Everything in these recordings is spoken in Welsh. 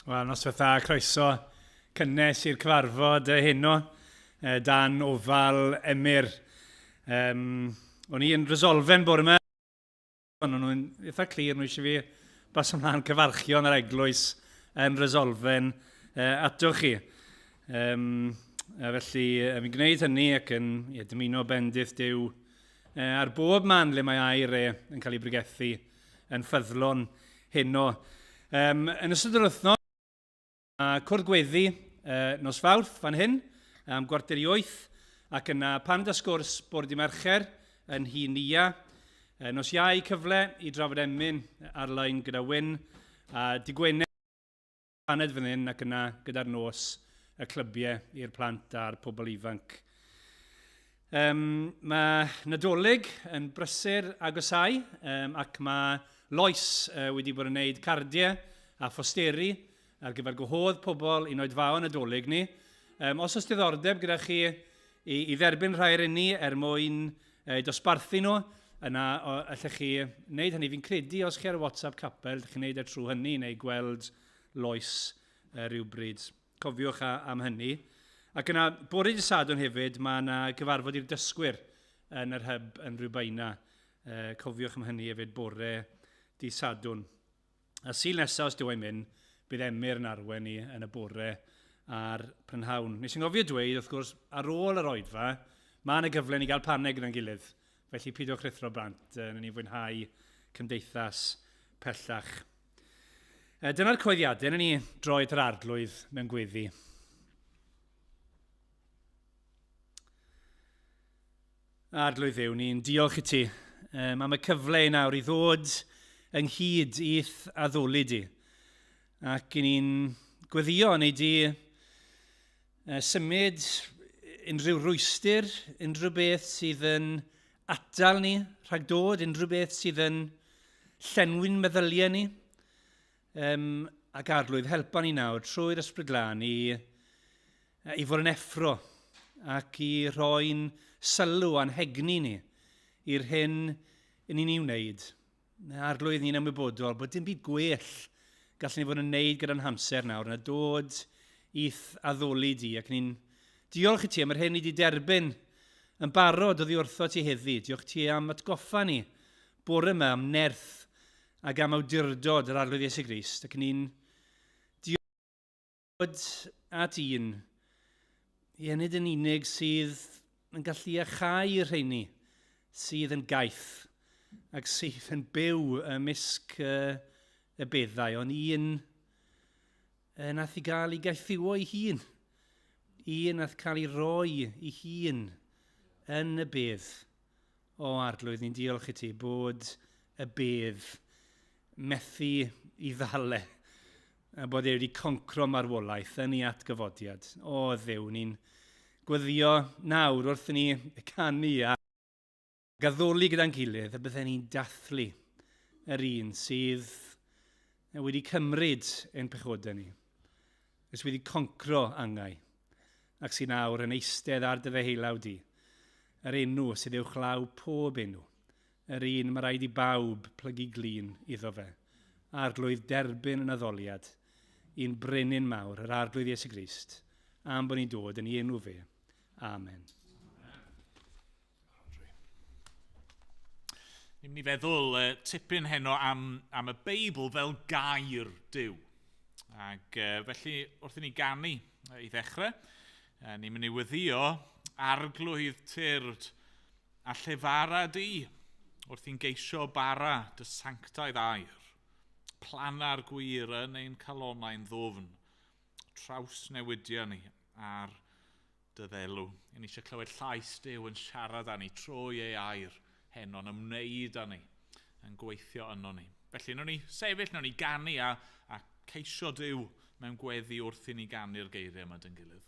Wel, noswaith dda, croeso cynnes i'r cyfarfod heno, dan ofal Emyr. Um, o'n i yn resolfen bore yma, o'n nhw'n eitha clir, nhw eisiau fi bas ymlaen cyfarchion yr eglwys yn resolfen atoch chi. Um, a felly, fi'n gwneud hynny ac yn ie, dymuno bendith Duw ar bob man le mae air e yn cael ei bregethu yn ffyddlon heno. Um, yn ystod yr wythnos, mae cwrdd gweddi nos Fawrth fan hyn am 7:45 ac yna pan da sgwrs bore di Mercher yn hi Nia. Nos Iau cyfle i drafod emyn ar-lein gyda Wyn a di Gwener paned fan hyn ac yna gyda'r nos y clybiau i'r plant a'r pobl ifanc. Um, mae Nadolig yn brysur agosau um, ac mae Lois wedi bod yn gwneud cardiau a phosteri ar gyfer gwahodd pobl i'n oedfaon Nadolig ni. Um, os oes diddordeb gyda chi i, i dderbyn rhai o'r inni er mwyn eu dosbarthu nhw, yna o, allech chi wneud hynny. Fi'n credu os chi ar y WhatsApp capel, ydych chi'n wneud e trwy hynny neu gweld Lois rhywbryd. Cofiwch a, am hynny. Ac yna, bore dydd Sadwrn hefyd, mae yna gyfarfod i'r dysgwyr yn yr hyb yn Rhiwbeina. Cofiwch am hynny hefyd bore dydd Sadwrn. A Sul nesaf, os Duw a'i myn, bydd Emyr yn arwain ni yn y bore a'r prynhawn. Nes i'n gofio dweud, wrth gwrs, ar ôl yr oedfa, mae yna gyfle ni gael paned gyda'n gilydd. Felly pidwch rhuthro bant, uh, ni fwynhau cymdeithas pellach. Dyna'r coeddiadau, na ni droi at yr arglwydd mewn gweddi. Arglwydd Dduw, ni'n diolch i ti um, am y cyfle i nawr i ddod ynghyd i'th addoli di. Ac i ni'n gweddio neu di symud unrhyw rwystr, unrhyw beth sydd yn atal ni rhag dod, unrhyw beth sydd yn llenwi'n meddyliau ni. Um, ac arglwydd, helpa ni nawr trwy'r Ysbryd Glân i, i fod yn effro ac i rhoi'n sylw a'n hegni ni i'r hyn yn ni'n ei wneud. Arglwydd, ni'n ymwybodol bod dim byd gwell gallwn ni fod yn wneud gyda'n hamser nawr na dod i'th addoli di ac ni'n diolch i ti am yr hyn ni wedi derbyn yn barod oddi wrtho ti heddi. Diolch ti am atgoffa ni bore yma am nerth ac am awdurdod yr Arglwydd Iesu Grist, ac ni'n dod at un, ie, nid yn unig sydd yn gallu iachau y rheini sydd yn gaeth ac sydd yn byw ymysg y beddau, ond un nath i gael ei gaethiwo ei hun, un nath cael ei roi ei hun yn y bedd. O Arglwydd, ni'n diolch i ti bod y bedd methu i ddal e, a bod e wedi concro marwolaeth yn ei atgyfodiad. O Dduw, ni'n gweddio nawr wrth i ni canu a gaddoli gyda'n gilydd y bydden ni'n dathlu yr un sydd wedi cymryd ein pechodau ni, sydd wedi concro angau, ac sy'n awr yn eistedd ar dy ddeheulaw di, yr enw sydd uwchlaw pob enw, yr un mae rhaid i bawb plygu glin iddo fe, Arglwydd derbyn yn addoliad i'n brenin mawr, yr Arglwydd Iesu Grist, am bod ni'n dod yn ei enw fe. Amen. Ni'n mynd i feddwl tipyn heno am, am y Beibl fel gair Duw. Ac felly, wrth i ni ganu i ddechrau, ni'n mynd i wyddio arglwydd tyrd a llefara di wrth i'n geisio bara dy sanctaidd air. Plana'r gwir yn ein calonau'n ddwfn. Trawsnewidia ni ar dy ddelw. Yn eisiau clywed llais Duw yn siarad â ni trwy ei air heno'n ymwneud â ni, yn gweithio yno ni. Felly, wnawn ni sefyll, wnawn ni ganu a, a ceisio Duw mewn gweddi wrth i ni ganu'r geiriau yma dyn gilydd.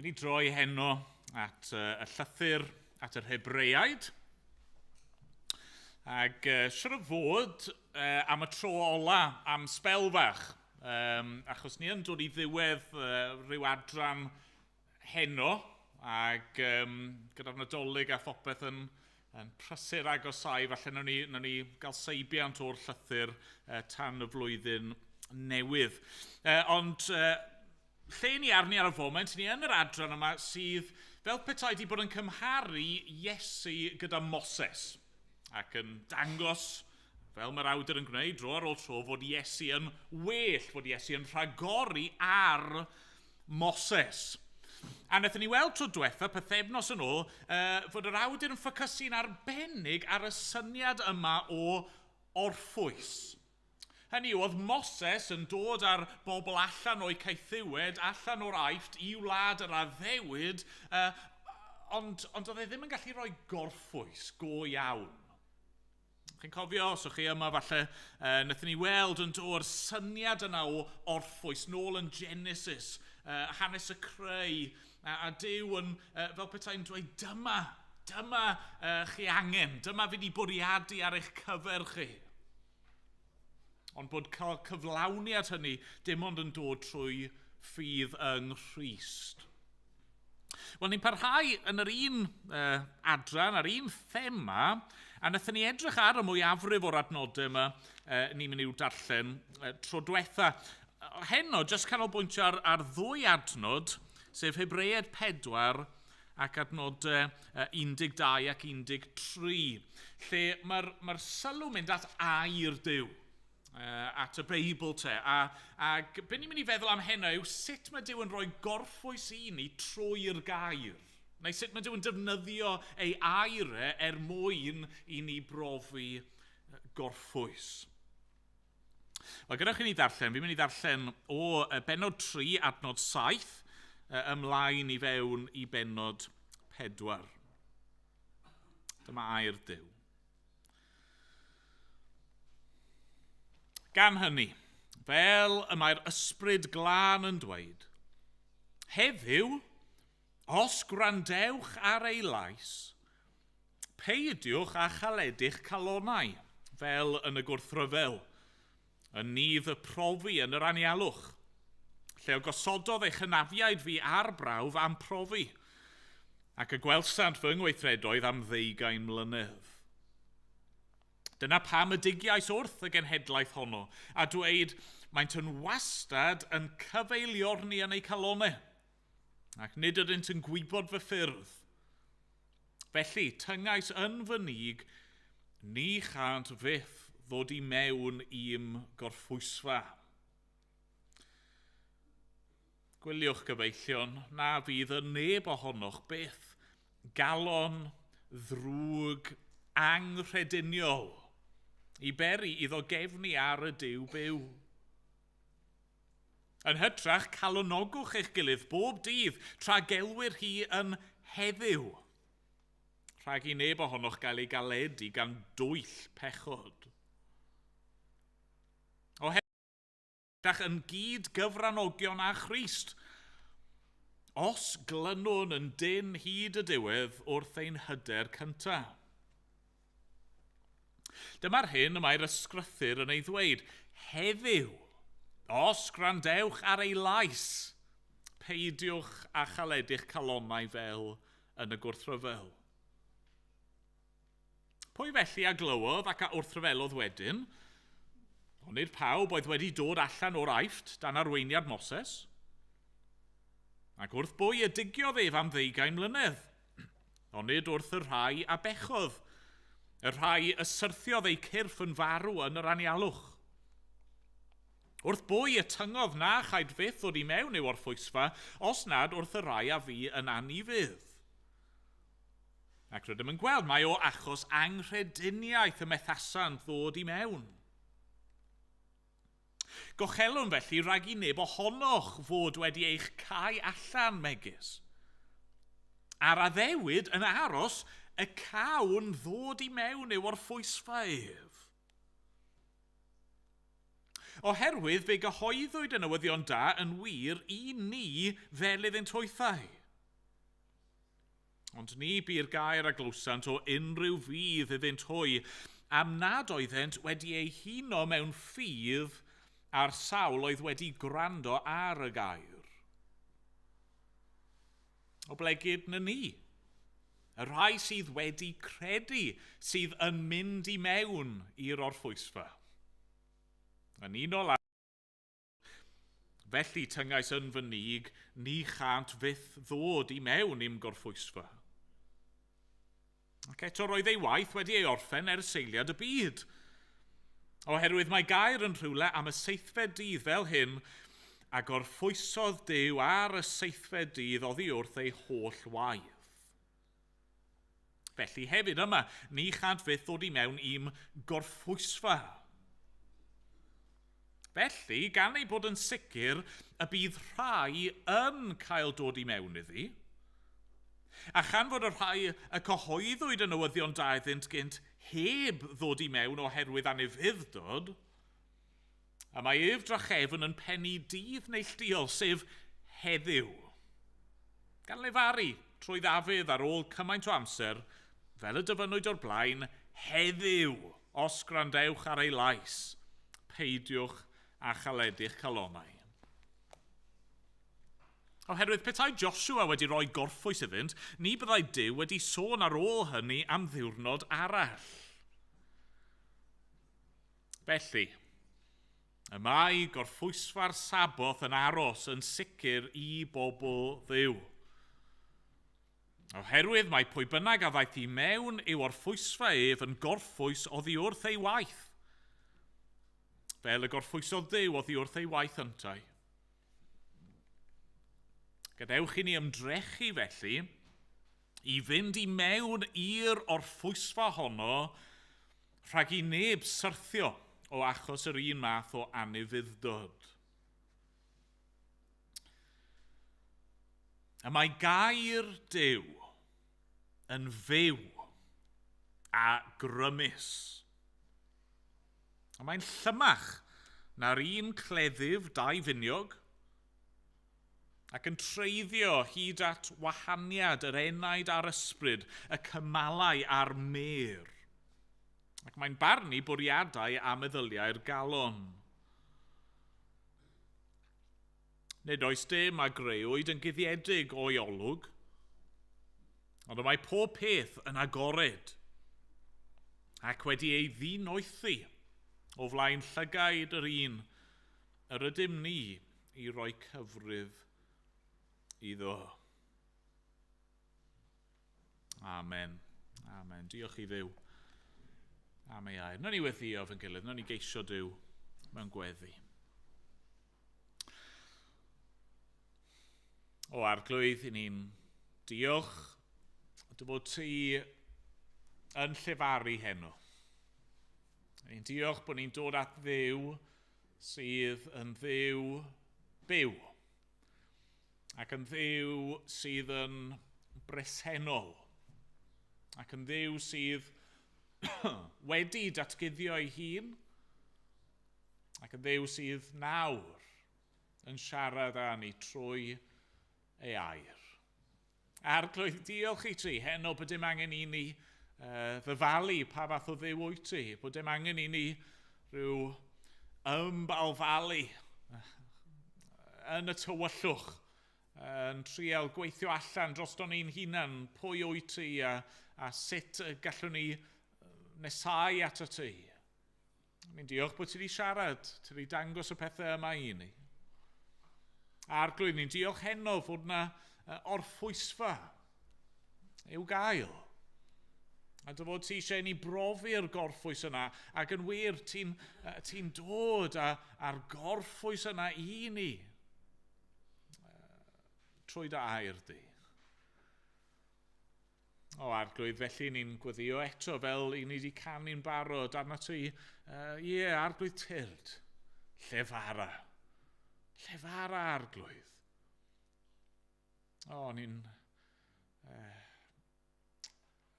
Ni'n mynd i droi heno at y llythyr at yr Hebreaid. Ac siwr o fod am y tro ola, am sbel fach, achos ni yn dod i ddiwedd rhyw adran heno, ac gyda'r Nadolig a phopeth yn prysur agosau, falle nawn ni gael seibiant o'r llythyr tan y flwyddyn newydd. Ond lle ni arni ar y foment, ni yn yr adran yma sydd fel petai wedi bod yn cymharu Iesu gyda Moses, ac yn dangos, fel mae'r awdur yn gwneud dro ar ôl tro, fod Iesu yn well, fod Iesu yn rhagori ar Moses. A wnaethon ni weld tro diwetha, pythefnos yn ôl, fod yr awdur yn ffocysu'n arbennig ar y syniad yma o orffwys. Hynny yw, oedd Moses yn dod â'r bobl allan o'i caethiwed, allan o'r Aifft, i wlad yr addewid, ond oedd e ddim yn gallu rhoi gorffwys go iawn. Chi'n cofio, os o'ch chi yma falle, wnaethon ni weld yn dod syniad yna o orffwys, nôl yn Genesis, hanes y creu, a Duw yn, fel petai'n dweud, dyma chi angen, dyma fi wedi bwriadu ar eich cyfer chi. Ond bod cael cyflawniad hynny dim ond yn dod trwy ffydd yng Nghrist. Wel, ni'n parhau yn yr un adran, ar un thema, a wnaethon ni edrych ar y mwyafrif o'r adnodau yma ni'n mynd i'w darllen tro diwetha. Heno, jyst canolbwyntio ar ddwy adnod, sef Hebreaid 4 ac adnodau 12 ac 13, lle mae'r sylw mynd at air Duw, at y Beibl te. A be ni'n mynd i feddwl am heno yw sut mae Duw yn rhoi gorffwys i ni trwy'r gair. Neu sut mae Duw yn defnyddio ei air er mwyn i ni brofi gorffwys. Wel, gadewch i ni ddarllen. Fi'n mynd i ddarllen o bennod 3, adnod 7, ymlaen i fewn i bennod 4. Dyma air Duw. Gan hynny, fel y mae'r ysbryd glân yn dweud, heddiw, os gwrandewch ar ei lais, peidiwch â chaledu'ch calonnau, fel yn y gwrthryfel, yn nydd y profi yn yr anialwch, lle o gosododd eich hynafiaid fi ar brawf am profi, ac y gwelsant fy ngweithredoedd am 20 mlynedd. Dyna pam y digiais wrth y genhedlaeth honno, a dweud, maent yn wastad yn cyfeiliorni yn eu calonnau, ac nid ydynt yn gwybod fy ffyrdd. Felly, tyngais yn fy nig, ni chant fyth ddod i mewn i'm gorffwysfa. Gwyliwch gyfeillion, na fydd y neb ohonoch byth galon ddrwg anghrediniol i beri iddo gefnu ar y Duw byw. Yn hytrach, calonogwch eich gilydd bob dydd tra gelwir hi yn heddiw, rhag i neb ohonoch gael ei galedu gan dwyll pechod. Oherwydd yn gyd gyfranogion â Christ, os glynwn yn dyn hyd y diwedd wrth ein hyder cyntaf. Dyma'r hyn y mae'r ysgrythur yn ei ddweud, heddiw, os gwrandewch ar ei lais, peidiwch â chaledu'ch calonnau fel yn y gwrthryfel. Pwy felly a glywodd ac a wrthryfelodd wedyn? Onid pawb oedd wedi dod allan o'r Aifft dan arweiniad Moses? Ac wrth bwy y digiodd ef am 20 mlynedd? Onid wrth y rhai a bechodd, y rhai y syrthiodd eu cyrff yn farw yn yr anialwch. Wrth bwy y tyngodd na chaid fyth ddod i mewn i'w orffwysfa, os nad wrth y rhai a fu yn anufudd. Ac rydym yn gweld mai o achos anghrediniaeth y methasant ddod i mewn. Gochelwn felly rhag i neb ohonoch fod wedi eich cau allan megis. A'r addewid yn aros y cawn ddod i mewn i'w orffwysfa ef. Oherwydd fe gyhoeddwyd y newyddion da yn wir i ni fel iddynt hwythau. Ond ni bu'r gair a glywsant o unrhyw fudd iddynt hwy, am nad oeddent wedi eu huno mewn ffydd â'r sawl oedd wedi gwrando ar y gair. Oblegid na ni, y rhai sydd wedi credu sydd yn mynd i mewn i'r orffwysfa. Yn unol â Felly tyngais yn fy nig, ni chânt fyth ddod i mewn i'm gorffwysfa. Ac eto roedd ei waith wedi ei orffen ers seiliad y byd. Oherwydd mae gair yn rhywle am y seithfed dydd fel hyn, a gorffwysodd Duw ar y seithfed dydd oddi wrth ei holl waith. Felly hefyd yma, ni chant fyth ddod i mewn i'm gorffwysfa. Felly, gan ei bod yn sicr y bydd rhai yn cael dod i mewn iddi, a chan fod y rhai y cyhoeddwyd y newyddion da iddynt gynt heb ddod i mewn oherwydd anufudd-dod, a mae ef drachefn yn pennu dydd neilltuol, sef heddiw. Gan lefaru trwy Ddafydd ar ôl cymaint o amser, fel y dyfynnwyd o'r blaen, heddiw, os gwrandewch ar ei lais, peidiwch â chaledu'ch calonnau. Oherwydd petai Joshua wedi rhoi gorffwys iddynt, ni byddai Duw wedi sôn ar ôl hynny am ddiwrnod arall. Felly, y mae gorffwysfa'r Saboth yn aros yn sicr i bobl Dduw. Oherwydd mae pwy bynnag a ddaeth i mewn i'w orffwysfa ef yn gorffwys oddi wrth ei waith, fel y gorffwysodd Duw oddi wrth ei waith yntau. Gadewch i ni ymdrechu felly i fynd i mewn i'r orffwysfa honno rhag i neb syrthio o achos yr un math o anufudd-dod. Y mae gair Duw yn fyw a grymus. A mae'n llymach na'r un cleddyf daufiniog, ac yn treiddio hyd at wahaniad yr enaid a'r ysbryd, y cymalau a'r mêr. Ac mae'n barnu bwriadau a meddyliau'r galon. Nid oes dim a grëwyd yn guddiedig o'i olwg, ond y mae pob peth yn agored ac wedi ei ddinoethi o flaen llygaid yr un yr ydym ni i roi cyfrif iddo. Amen. Amen. Diolch i Dduw am ei air. Nawn ni weddïo efo'n gilydd, nawn ni geisio Duw mewn gweddi. O Arglwydd, i ni'n diolch dy fod ti yn llefaru heno. Ni'n diolch bod ni'n dod at Dduw sydd yn Dduw byw ac yn Dduw sydd yn bresennol ac yn Dduw sydd wedi datguddio ei hun ac yn Dduw sydd nawr yn siarad â ni trwy ei air. Arglwydd, diolch i ti heno bod dim angen i ni ddyfalu pa fath o Dduw wyt ti, bod dim angen i ni rhyw ymbalfalu yn y tywyllwch, yn trial gweithio allan droston ni'n hunan pwy wyt ti a sut gallwn ni nesau ato ti. Ni'n diolch bod ti wedi siarad, ti wedi dangos y pethau yma i ni. Arglwydd, ni'n diolch heno fod yna orffwysfa i'w gael. A dy fod ti eisiau i ni brofi'r gorffwys yna, ac yn wir, ti'n ti dod â'r gorffwys yna i ni trwy dy air di. O Arglwydd, felly ni'n gweddio eto fel i ni wedi canu'n barod arno ti. Ie, Arglwydd tyrd, llefara. Llefara, Arglwydd. O, ni'n...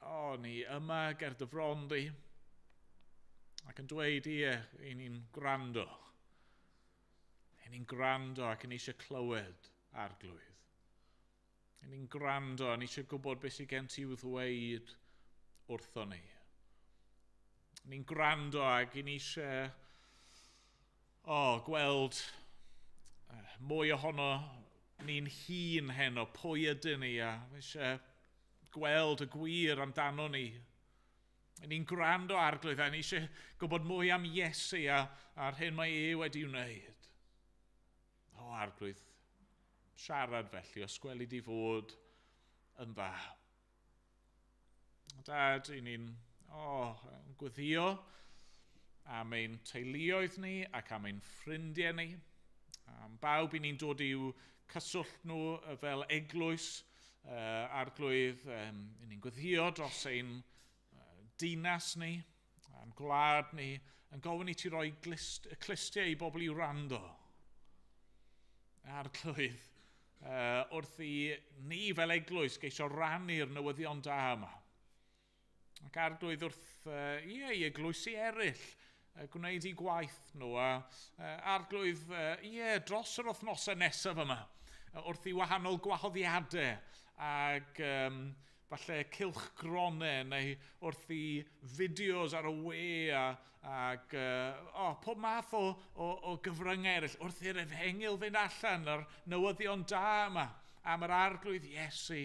O, ni yma ger dy fron di. Ac yn dweud, ie, i ni'n gwrando. I ni'n gwrando ac yn eisiau clywed, Arglwydd. Ni'n gwrando a ni eisiau gwybod beth sydd gen ti i'w ddweud wrtho ni. Ni'n gwrando ac ni eisiau gweld mwy ohono ni'n hun heno, pwy ydyn ni, a eisiau gweld y gwir amdano ni. Ni'n gwrando, Arglwydd, a ni eisiau gwybod mwy am Iesu a'r hyn mae e wedi wneud. O, Arglwydd, siarad felly, os gweli di fod yn dda. Dad, i ni'n gweddio am ein teuluoedd ni ac am ein ffrindiau ni. Am bawb i ni'n dod i'w cyswllt nhw fel eglwys, Arglwydd, i ni'n gweddio dros ein dinas ni, a'n gwlad ni, yn gofyn i ti roi clustiau i bobl i wrando. Arglwydd, wrth i ni fel eglwys geisio rannu'r newyddion da yma. Ac Arglwydd wrth i eglwysi eraill gwneud eu gwaith nhw. A Arglwydd, dros yr wythnosau nesaf yma, wrth i wahanol gwahoddiadau ac falle cylchgronau neu wrth i fideos ar y we ac pob math o gyfryngau eraill, wrth i'r efengyl fynd allan a'r newyddion da yma am yr Arglwydd Iesu.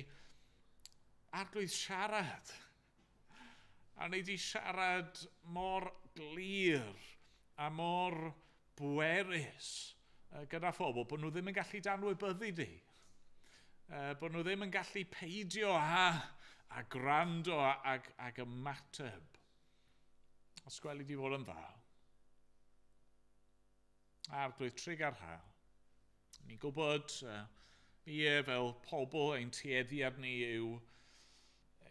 Arglwydd, siarad. A wneud i siarad mor glir a mor bwerus gyda phobl bod nhw ddim yn gallu danwybyddu di. Bod nhw ddim yn gallu peidio a gwrando ag ymateb. Os gweli di fod yn dda. Arglwydd, trugarha. Ni'n gwybod, fel pobl, ein tueddiad ni yw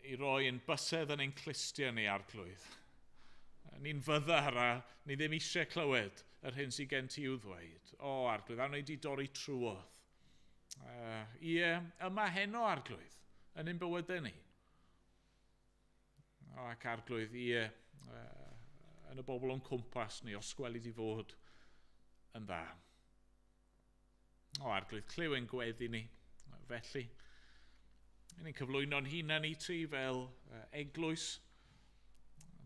i roi ein bysedd yn ein clustiau ni, Arglwydd. Ni'n fyddar a ni ddim eisiau clywed yr hyn sydd gen ti i'w ddweud. O, Arglwydd, a wneud i dorri trwodd. Yma heno, Arglwydd, yn ein bywydau ni. O, ac Arglwydd, yn y bobl o'n cwmpas ni, os gweli di fod yn dda. O, Arglwydd, clyw ein gweddi ni. Felly, ni'n cyflwyno'n hunain i ti fel eglwys.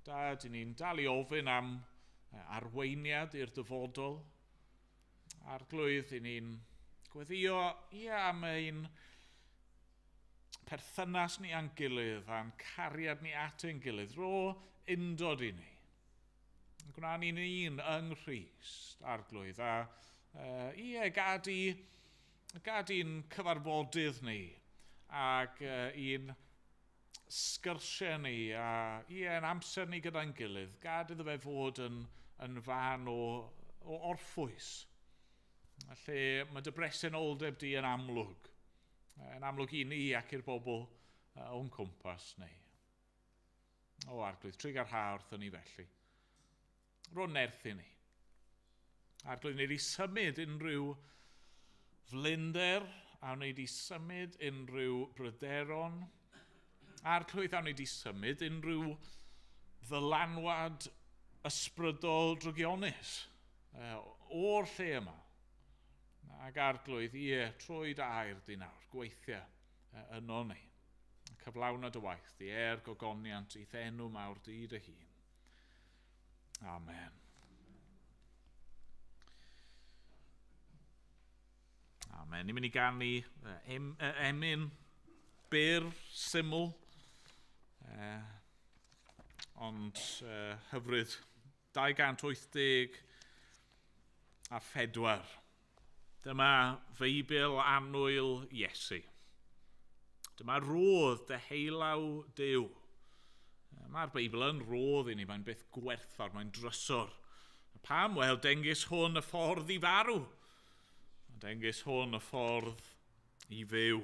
Dad, ni'n dal i ofyn am arweiniad i'r dyfodol. Arglwydd, ni'n gweddio am ein perthynas ni â'n gilydd a'n cariad ni at ein gilydd. Rho undod i ni. Gwna ni'n un yng Nghrist, Arglwydd, a gad i'n cyfarfodydd ni ac i'n sgyrsiau ni a yn amser ni gyda'n gilydd, gad iddo fe fod yn fan o orffwys, lle mae dy bresenoldeb di yn amlwg i ni ac i'r bobl o'n cwmpas ni. O, Arglwydd, trugarha wrthon ni felly. Rho nerth i ni. Arglwydd, wneud i symud unrhyw flinder, a wneud i symud unrhyw bryderon. Arglwydd, a wneud i symud unrhyw ddylanwad ysbrydol drygionus o'r lle yma. Ac Arglwydd, trwy dy air di nawr, gweithia yno ni. Cyflawna dy waith di, gogoniant i'th enw mawr di dy hun. Amen. Amen. Ni'n mynd i ganu emyn byr, syml, ond hyfryd. 284. Dyma Feibl annwyl Iesu. Dyma rodd deheullaw Duw. Mae'r Beibl yn rodd i ni, mae'n beth gwerthfawr, mae'n drysor. Pam? Wel, dengys hwn y ffordd i farw. Dengys hwn y ffordd i fyw.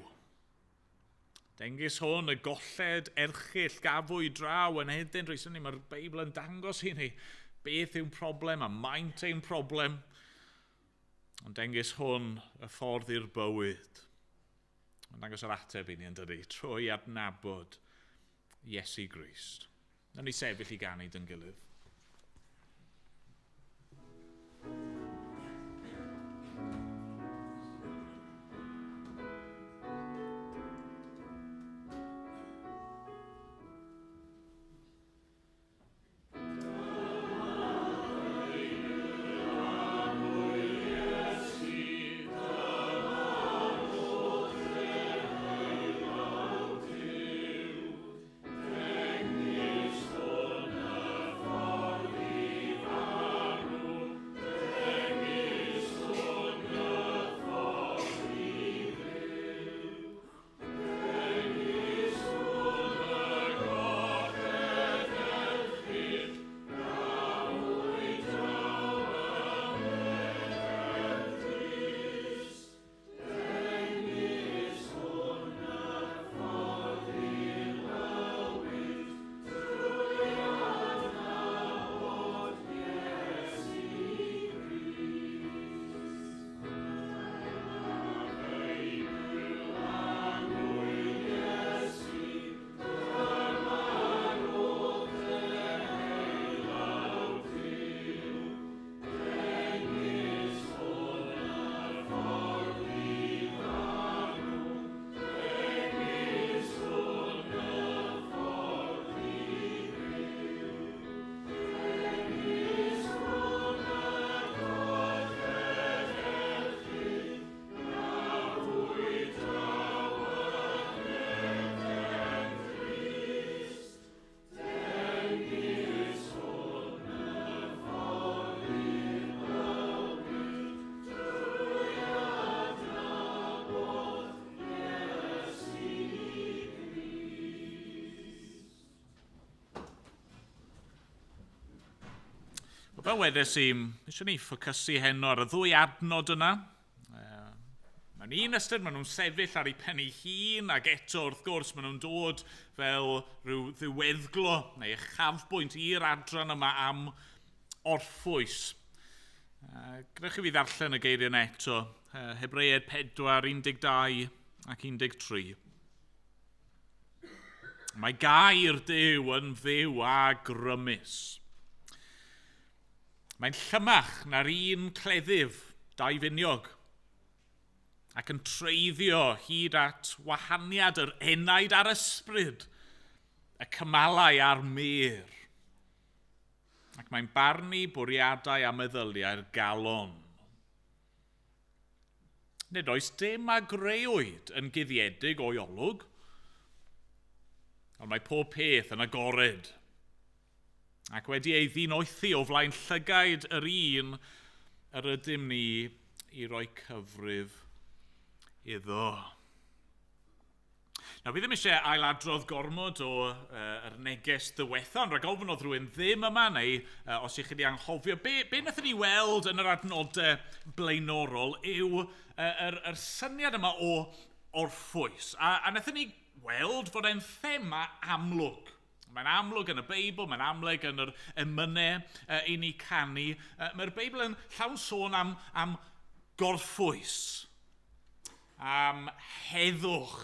Dengys hwn y golled erchyll gafwyd draw yn Eden. Rhys ni, mae'r Beibl yn dangos i ni beth yw'n problem a maint ein problem. Ond dengys hwn y ffordd i'r bywyd. Mae'n dangos yr ateb i ni yn dydi, trwy adnabod Iesu Grist. Nawn ni sefyll i ganu dyn gilydd. Fel wedes i, eisiau ni ffocysu heno ar y ddwy adnod yna. Mewn un ystyr, maen nhw'n sefyll ar eu pen eu hun, ac eto, wrth gwrs, maen nhw'n dod fel rhyw ddiweddglo neu uchafbwynt i'r adran yma am orffwys. Gwnewch i fi ddarllen y geiriau yna eto. Hebreaid 4, 12 ac 13. Mae gair Duw yn fyw a grymus. Mae'n llymach na'r un cleddyf daufiniog ac yn treiddio hyd at wahaniad yr enaid a'r ysbryd, y cymalau a'r mur. Ac mae'n barnu bwriadau a meddyliau'r galon. Nid oes dim a greuwyd yn guddiedig o'i olwg, ond mae pob peth yn agored ac wedi ei ddinoethi o flaen llygaid yr un yr ydym ni i roi cyfrif iddo. Nawr, fi ddim eisiau ailadrodd gormod o yr neges ddiwetha, ond rhag ofn oedd rhywun ddim yma, neu os ych chi wedi anghofio, be wnaethon ni weld yn yr adnodau blaenorol yw yr syniad yma o orffwys. A wnaethon ni weld fod e'n thema amlwg. Mae'n amlwg yn y Beibl, mae'n amlwg yn yr emynau i ni canu. Mae'r Beibl yn llawn sôn am gorffwys, am heddwch,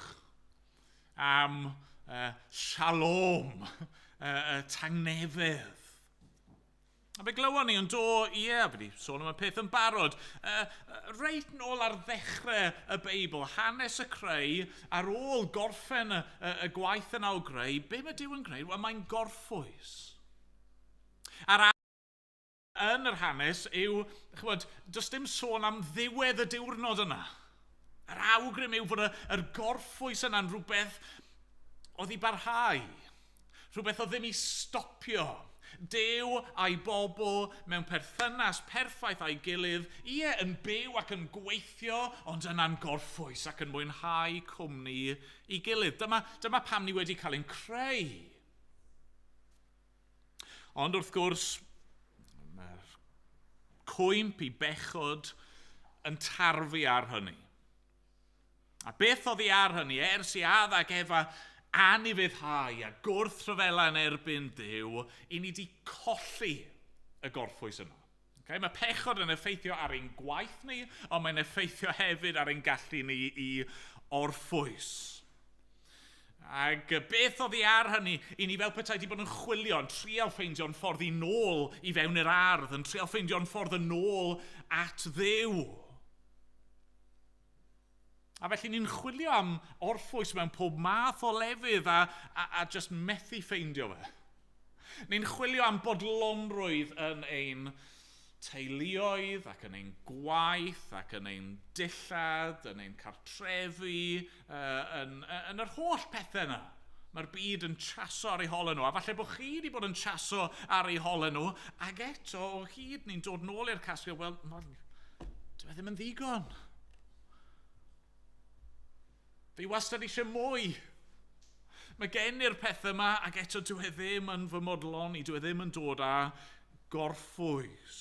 am shalom, tangnefedd. A fe glywon ni yn do, ie, fi wedi sôn am y peth yn barod, reit nôl ar ddechrau y Beibl, hanes y creu, ar ôl gorffen y gwaith yna o greu, be mae Duw yn gwneud? Wel, mae'n gorffwys. A'r yn yr hanes yw, chymod, does dim sôn am ddiwedd y diwrnod yna. Yr awgrym yw fod yr gorffwys yna'n rhywbeth oedd i barhau, rhywbeth oedd ddim i stopio. Duw a'i bobl mewn perthynas perffaith a'i gilydd, ie, yn byw ac yn gweithio, ond yna'n gorffwys ac yn mwynhau cwmni i gilydd. Dyma pam ni wedi cael ein creu. Ond wrth gwrs, mae'r cwymp i bechod yn tarfu ar hynny. A beth oedd hi ar hynny ers i Adda ac Efa anufuddhau a gwrthryfela yn erbyn Duw, i ni wedi colli y gorffwys yna. Okay? Mae pechod yn effeithio ar ein gwaith ni, ond mae'n effeithio hefyd ar ein gallu ni i orffwys. Ac beth oedd hi ar hynny, i ni fel petai wedi bod yn chwilio, yn trial ffeindio'n ffordd i nôl i fewn i'r ardd, yn trial ffeindio'n ffordd yn ôl at Dduw. A felly ni'n chwilio am orffwys mewn pob math o lefydd a just methu ffeindio fe. Ni'n chwilio am bodlonrwydd yn ein teuluoedd ac yn ein gwaith ac yn ein dillad, yn ein cartrefi, yn yr holl pethau yna. Mae'r byd yn chaso ar eu holau nhw, a falle bod chi wedi bod yn chaso ar eu holau nhw, ac eto o hyd ni'n dod nôl i'r casgliad, wel, dyw e ddim yn ddigon. Fi wastad eisiau mwy. Mae gen i'r pethau yma, ac eto dyw e ddim yn fy modloni, dyw e ddim yn dod â gorffwys.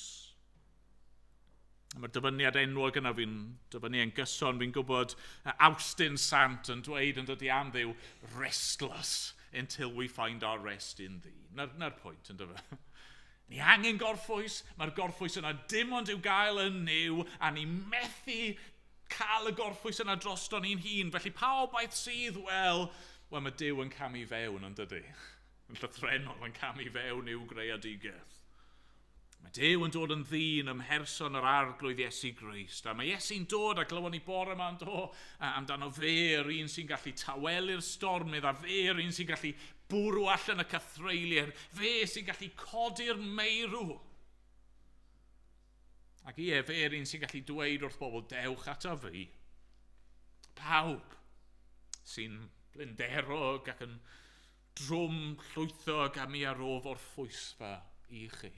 Mae'r dyfyniad enwog yna, fi'n dyfynnu yn gyson, fi'n gwybod Awstin Sant yn dweud yn dydi am Dduw, restless until we find our rest in thee. Na'r pwynt, yn dyfe. Ni angen gorffwys, mae'r gorffwys yna dim ond i'w gael yn Nuw, a ni methu cael y gorffwys yna drosto ni'n hun. Felly pa obaith sydd? Wel, mae Duw yn camu fewn, yn dydi? Yn llythrennol yn camu fewn i'w greadigaeth. Mae Duw yn dod yn ddyn ym mherson yr Arglwydd Iesu Grist. A mae Iesu'n dod, a glywon ni bore yma yn do, amdano fe, yr un sy'n gallu tawelu'r stormydd, a fe, yr un sy'n gallu bwrw allan y cythreuliad, fe sy'n gallu codi'r meirw. Ac ie, fe yr un sy'n gallu dweud wrth bobl, dewch ato fi. Pawb sy'n blinderog ac yn drwm llwythog a mi ar ôl orffwysfa i chi.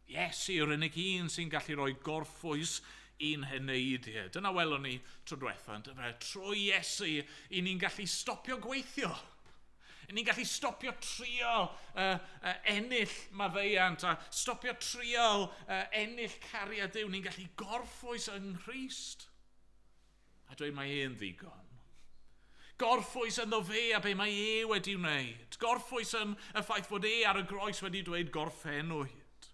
Iesu yw'r unig un sy'n gallu rhoi gorffwys i'n heneidiau. Dyna welon ni tro diwetha, yndyfe? Trwy Iesu, i ni'n gallu stopio gweithio. Ni'n gallu stopio trio ennill maddeuant a stopio trio ennill cariad Duw. Ni'n gallu gorffwys yng Nghrist. A dweud mae e'n ddigon. Gorffwys ynddo fe a be mae e wedi wneud. Gorffwys yn y ffaith fod e ar y groes wedi dweud gorffennwyd.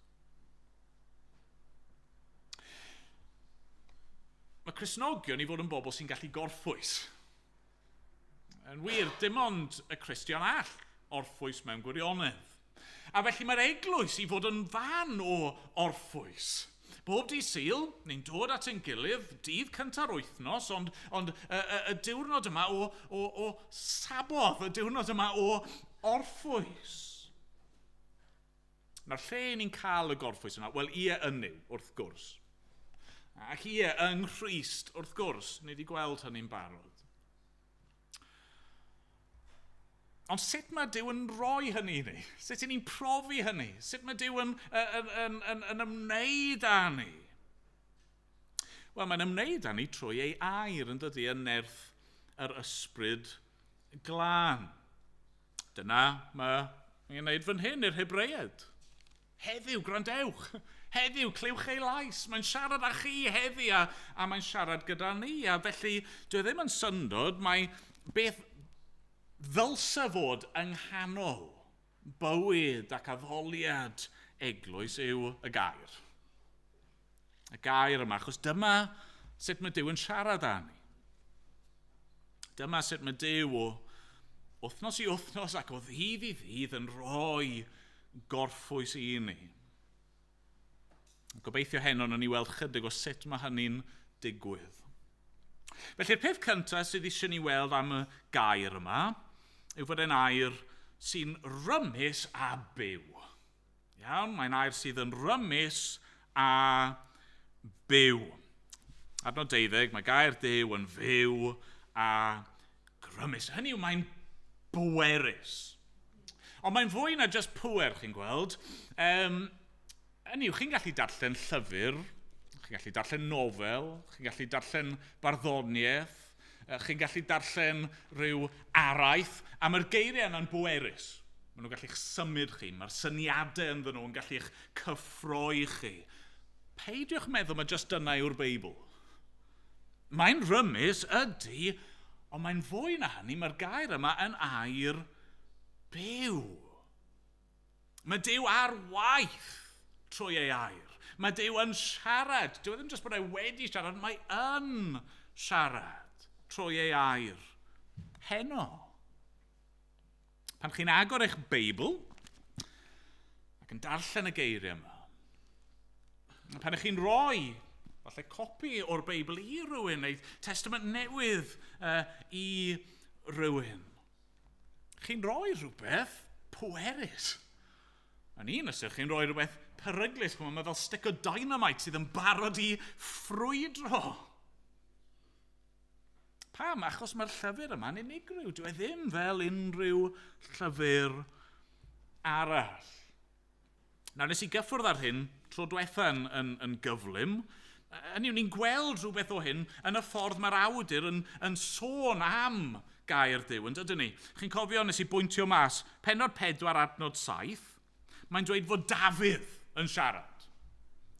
Mae Cristnogion i fod yn bobl sy'n gallu gorffwys. Yn wir, dim ond y Cristion all orffwys mewn gwirionedd. A felly mae'r eglwys i fod yn fan o orffwys. Bob dydd Sul, ni'n dod at ein gilydd, dydd cynta'r wythnos, ond y diwrnod yma o Saboth, y diwrnod yma o orffwys. Nawr, lle ni'n cael y gorffwys yma? Wel, ie yn Nuw, wrth gwrs. Ac ie yng Nghrist, wrth gwrs. Ni wedi gweld hynny'n barod. Ond sut mae Duw yn rhoi hynny i ni? Sut y'n ni'n profi hynny? Sut mae Duw yn ymwneud â ni? Wel, mae'n ymwneud â ni trwy ei air, yn dydi, yn nerth yr ysbryd glân. Dyna mae'n gwneud fan hyn i'r Hebreaid. Heddiw, gwrandewch. Heddiw, clywch ei lais. Mae'n siarad â chi heddi a mae'n siarad gyda ni. A felly, dwi ddim yn syndod, mae beth ddylse fod yng nghanol bywyd ac addoliad eglwys yw y gair. Y gair yma, achos dyma sut mae Duw yn siarad â ni. Dyma sut mae Duw o wythnos i wythnos ac o ddydd i ddydd yn rhoi gorffwys i ni. Gobeithio heno nawn ni weld chydig o sut mae hynny'n digwydd. Felly'r peth cyntaf sydd eisiau ni weld am y gair yma yw fod e'n air sy'n rymus a byw. Iawn, mae'n air sydd yn rymus a byw. Adnod 12, mae gair Duw yn fyw a grymus. Hynny yw, mae'n bwerus. Ond mae'n fwy na just pŵer, chi'n gweld. Hynny yw, chi'n gallu darllen llyfr, chi'n gallu darllen nofel, chi'n gallu darllen barddoniaeth, chi'n gallu darllen rhyw araith, a mae'r geiriau yna'n bwerus. Maen nhw'n gallu'ch symud chi, mae'r syniadau ynddyn nhw yn gallu'ch cyffroi chi. Peidiwch meddwl mae jyst dyna yw'r Beibl. Mae'n rymus, ydy, ond mae'n fwy na hynny, mae'r gair yma yn air byw. Mae Duw ar waith trwy ei air. Mae Duw yn siarad. Dyw e ddim jyst bod e wedi siarad, mae yn siarad trwy ei air. Heno. Pan chi'n agor eich Beibl ac yn darllen y geiriau yma, pan ych chi'n rhoi falle copi o'r Beibl i rywun, neu Testament Newydd i rywun, chi'n rhoi rhywbeth pwerus. Yn un ystyr, chi'n rhoi rhywbeth peryglus, chimod, mae fel stick o dynamite sydd yn barod i ffrwydro. Pam? Achos mae'r llyfr yma'n unigryw. Dyw e ddim fel unrhyw llyfr arall. Nawr, nes i gyffwrdd ar hyn tro diwetha yn gyflym. Hynny yw, ni'n gweld rhywbeth o hyn yn y ffordd mae'r awdur yn sôn am gair Duw, yn dydyn ni? Chi'n cofio, nes i bwyntio mas, pennod 4 adnod 7, mae'n dweud fod Dafydd yn siarad.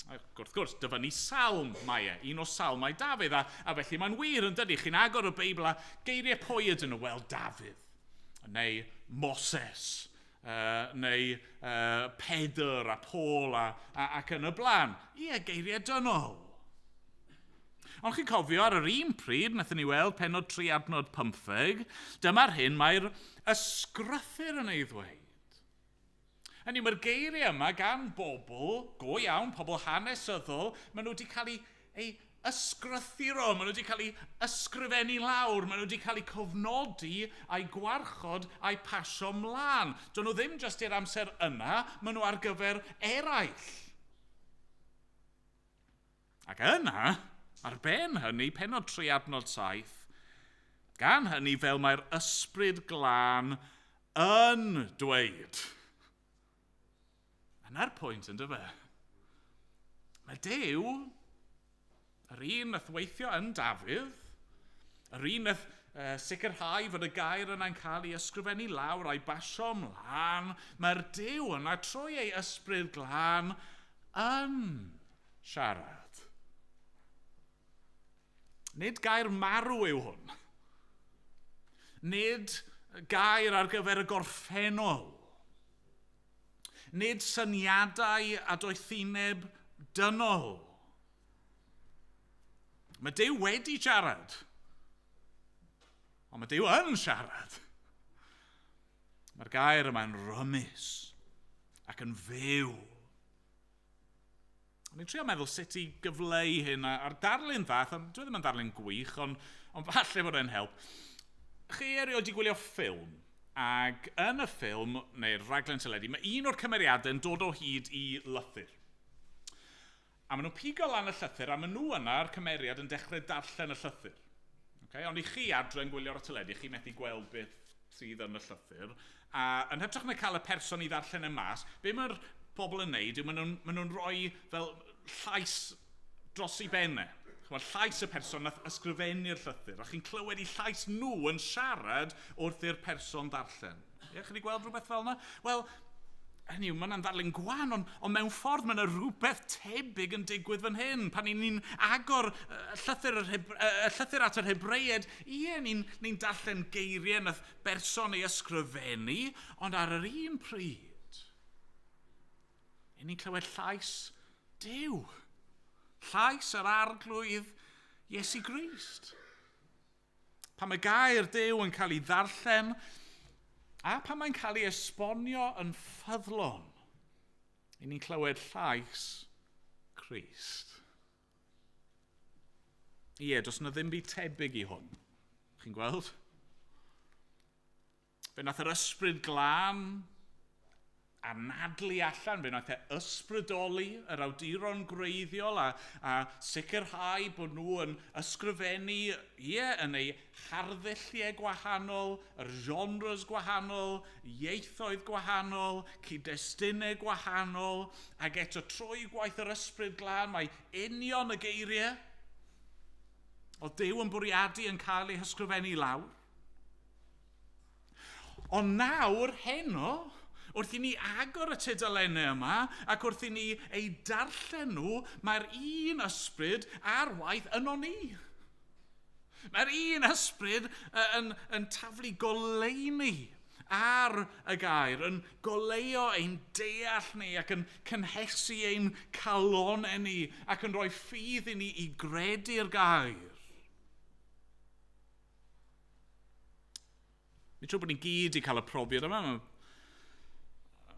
Ac wrth gwrs, dyfynnu salm mae e, un o salmau Dafydd, a felly mae'n wir yn dydy, chi'n agor y Beibl a geiriau pwy ydyn nhw? Wel, Dafydd, neu Moses, neu Pedr a Paul ac yn y blaen. Ie, geiriau dynol. Ond chi'n cofio ar yr un pryd, wnaethon ni weld pennod 3 adnod 15, dyma'r hyn mae'r ysgrythur yn ei ddweud. Hynny yw, mae'r geiriau yma gan bobl, go iawn, pobl hanesyddol, maen nhw wedi cael eu ysgrythuro, maen nhw wedi cael eu ysgrifennu lawr, maen nhw wedi cael eu cofnodi a'u gwarchod a'u pasio mlaen. Dyn nhw ddim jyst i'r amser yna, maen nhw ar gyfer eraill. Ac yna, ar ben hynny, pennod 3 adnod 7, gan hynny fel mae'r ysbryd glân yn dweud. Yna'r pwynt, yn dyfe? Mae Duw, yr un nath weithio yn Dafydd, yr un nath sicrhau fod y gair yna'n cael ei ysgrifennu lawr a'i basio ymlaen, mae'r Duw yna trwy ei ysbryd glân yn siarad. Nid gair marw yw hwn. Nid gair ar gyfer y gorffennol. Nid syniadau a doethineb dynol. Mae Duw wedi siarad. Ond mae Duw yn siarad. Mae'r gair yma'n rymus ac yn fyw. O'n i'n trio meddwl sut i gyfleu hyn a'r darlun fath, ond dwi ddim yn ddarlun gwych, ond falle bod e'n help. Chi erioed wedi gwylio ffilm, ac yn y ffilm, neu'r rhaglen teledu, mae un o'r cymeriadau yn dod o hyd i lythyr. A maen nhw'n pigo lan y llythyr, a maen nhw yna, yr cymeriad, yn dechrau darllen y llythyr. Okay? Ond i chi adre yn gwylio'r teledu, chi methu gweld beth sydd yn y llythyr. A yn hytrach na cael y person i ddarllen y mas, be mae'r pobl yn neud yw maen nhw'n rhoi fel llais dros ei bennau. Chymod, llais y person nath ysgrifennu'r llythyr, a chi'n clywed i llais nhw yn siarad wrth i'r person ddarllen. Ie, chi wedi gweld rhywbeth fel yna? Wel, hynny yw, mae yna'n ddarlun gwan, ond mewn ffordd mae yna rhywbeth tebyg yn digwydd fan hyn. Pan ni'n agor y llythyr at yr Hebreiaid, ie, ni'n darllen geiriau nath berson ei ysgrifennu, ond ar yr un pryd, ni'n clywed llais Duw. Llais yr Arglwydd Iesu Grist. Pan mae gair Duw yn cael ei ddarllen, a pan mae'n cael ei esbonio yn ffyddlon, i ni'n clywed llais Crist. Ie, does yna ddim byd tebyg i hwn. Chi'n gweld? Fe nath yr ysbryd glân anadlu allan, fe wnaeth e ysbrydoli yr awduron gwreiddiol a sicrhau bod nhw yn ysgrifennu, ie, yn eu harddulliau gwahanol, yr genres gwahanol, ieithoedd gwahanol, cyd-destunau gwahanol, ac eto trwy gwaith yr ysbryd glân mae union y geiriau oedd Duw yn bwriadu yn cael ei hysgrifennu lawr. Ond nawr, heno, wrth i ni agor y tudalennau yma ac wrth i ni ei darllen nhw, mae'r un ysbryd ar waith yno ni. Mae'r un ysbryd yn taflu goleuni ar y gair, yn goleuo ein deall ni ac yn cynhesu ein calonau ni ac yn rhoi ffydd i ni i gredu'r gair. Mi'n siŵr bod ni'n gyd i cael y profiad yma.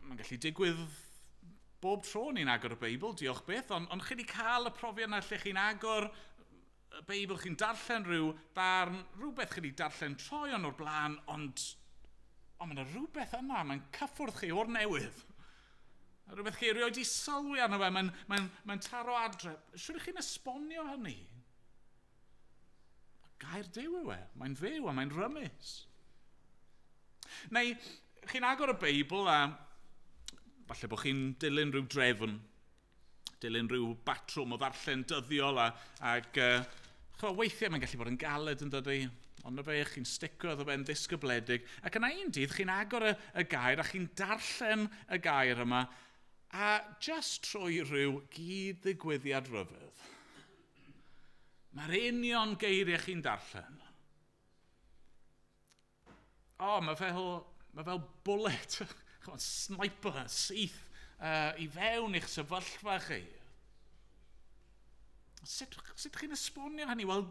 Mae'n gallu digwydd bob tro ni'n agor y Beibl, diolch byth, ond chi wedi cael y profiad yna lle chi'n agor y Beibl, chi'n darllen rhyw ddarn, rhywbeth chi wedi darllen troeon o'r blaen, ond mae yna rhywbeth yna, mae'n cyffwrdd chi o'r newydd. A rhywbeth chi erioed i sylwi arno fe, mae'n taro adre. Siwr chi'n esbonio hynny? Gair Duw yw e, mae'n fyw a mae'n rymus. Neu, chi'n agor y Beibl a falle bod chi'n dilyn rhyw drefn, dilyn rhyw batrwm o ddarllen dyddiol ac weithiau mae'n gallu bod yn galed yn dydy, ond na fe, chi'n stico iddo fe'n ddisgybledig. Ac yna un dydd chi'n agor y gair a chi'n darllen y gair yma a just trwy rhyw gyd-ddigwyddiad rhyfedd. Mae'r union geiriau chi'n darllen. O, mae fel bullet, sniper, syth, i fewn i'ch sefyllfa chi. Sut chi'n esbonio hynny? Wel,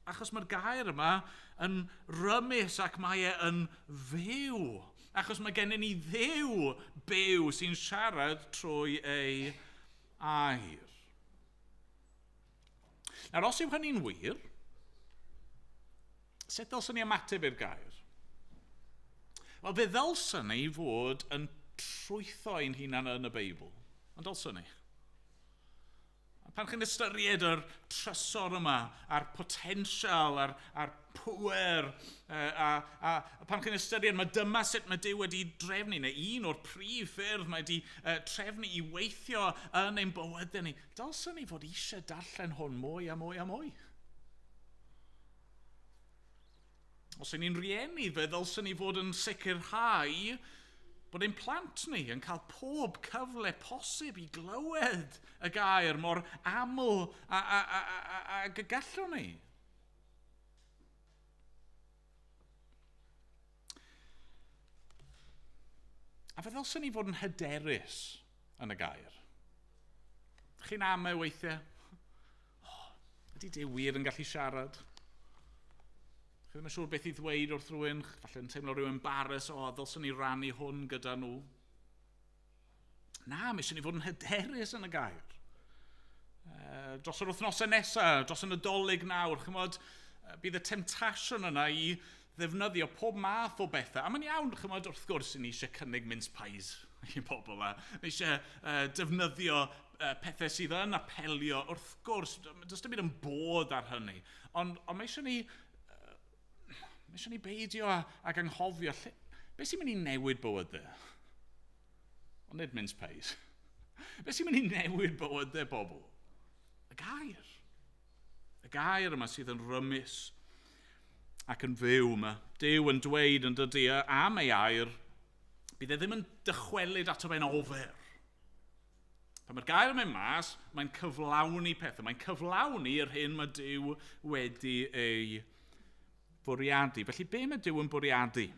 achos mae'r gair yma yn rymus ac mae e yn fyw. Achos mae gennym ni Dduw byw sy'n siarad trwy ei air. Nawr, os yw hynny'n wir, sut ddylswn ni ymateb i'r gair? Wel, fe ddylswn ni fod yn trwytho ein hunan yn y Beibl. Ond dylswn ni? Pan chi'n ystyried yr trysor yma, a'r potensial, a'r pŵer, a pan chi'n ystyried mae dyma sut mae Duw wedi drefnu, neu un o'r prif ffyrdd mae wedi trefnu i weithio yn ein bywydau ni, dylswn ni fod eisiau darllen hwn mwy a mwy a mwy. Os y'n ni'n rieni, fe ddylswn ni fod yn sicrhau bod ein plant ni yn cael pob cyfle posib i glywed y gair mor aml ag y gallwn ni. A fe ddylswn ni fod yn hyderus yn y gair. Chi'n amau weithiau? Oh, ydy Duw wir yn gallu siarad? Chi ddim yn siŵr beth i ddweud wrth rhywun, falle yn teimlo rhyw embarrass, o, ddylswn ni rannu hwn gyda nhw. Na, mae eisiau ni fod yn hyderus yn y gair. Dros yr wythnosau nesaf, dros y Nadolig nawr, chymod, bydd y temtasiwn yna i ddefnyddio pob math o bethau. A mae'n iawn, chymod, wrth gwrs, ni eisiau cynnig mince pies i bobl. A ni eisiau defnyddio pethau sydd yn apelio, wrth gwrs, does dim byd yn bod ar hynny. Ond mae eisiau ni, mae eisiau ni beidio ag anghofio. Beth sy'n mynd i newid bywydau? Ond nid mince pies. Beth sy'n mynd i newid bywydau bobl? Y gair. Y gair yma sydd yn rymus ac yn fyw yma. Duw yn dweud yn dydy am ei air, bydd e ddim yn dychwelyd ato fe'n ofer. Pan mae'r gair yn mynd mas, mae'n cyflawni pethau. Mae'n cyflawni yr hyn mae Duw wedi ei bwriadu. Felly, be mae Duw yn bwriadu?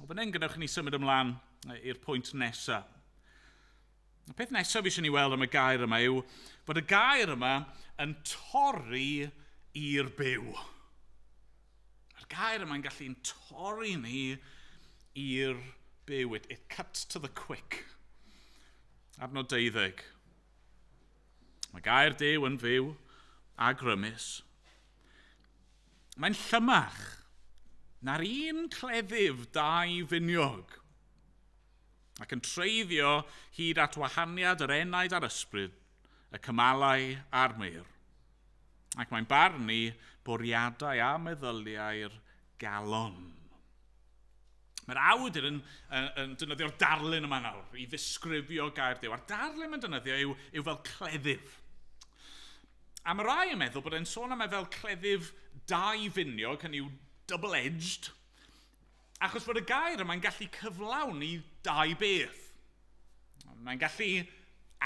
O fan hyn, gadewch i ni symud ymlaen i'r pwynt nesaf. Y peth nesaf fi eisiau ni weld am y gair yma yw bod y gair yma yn torri i'r byw. Mae'r gair yma'n gallu'n torri ni i'r byw. It cuts to the quick. Adnod 12. Mae gair Duw yn fyw a grymus. Mae'n llymach na'r un cleddyf dau finiog ac yn treiddio hyd at wahaniad yr enaid a'r ysbryd, y cymalau a'r mur. Ac mae'n barnu bwriadau a meddyliau'r galon. Mae'r awdur yn defnyddio'r darlun yma nawr i ddisgrifio gair Duw. A'r darlun mae'n defnyddio yw fel cleddyf. A mae rai yn meddwl bod e'n sôn am e fel cleddyf dau finiog, hynny yw double-edged, achos bod y gair yma'n gallu cyflawni dau beth. Mae'n gallu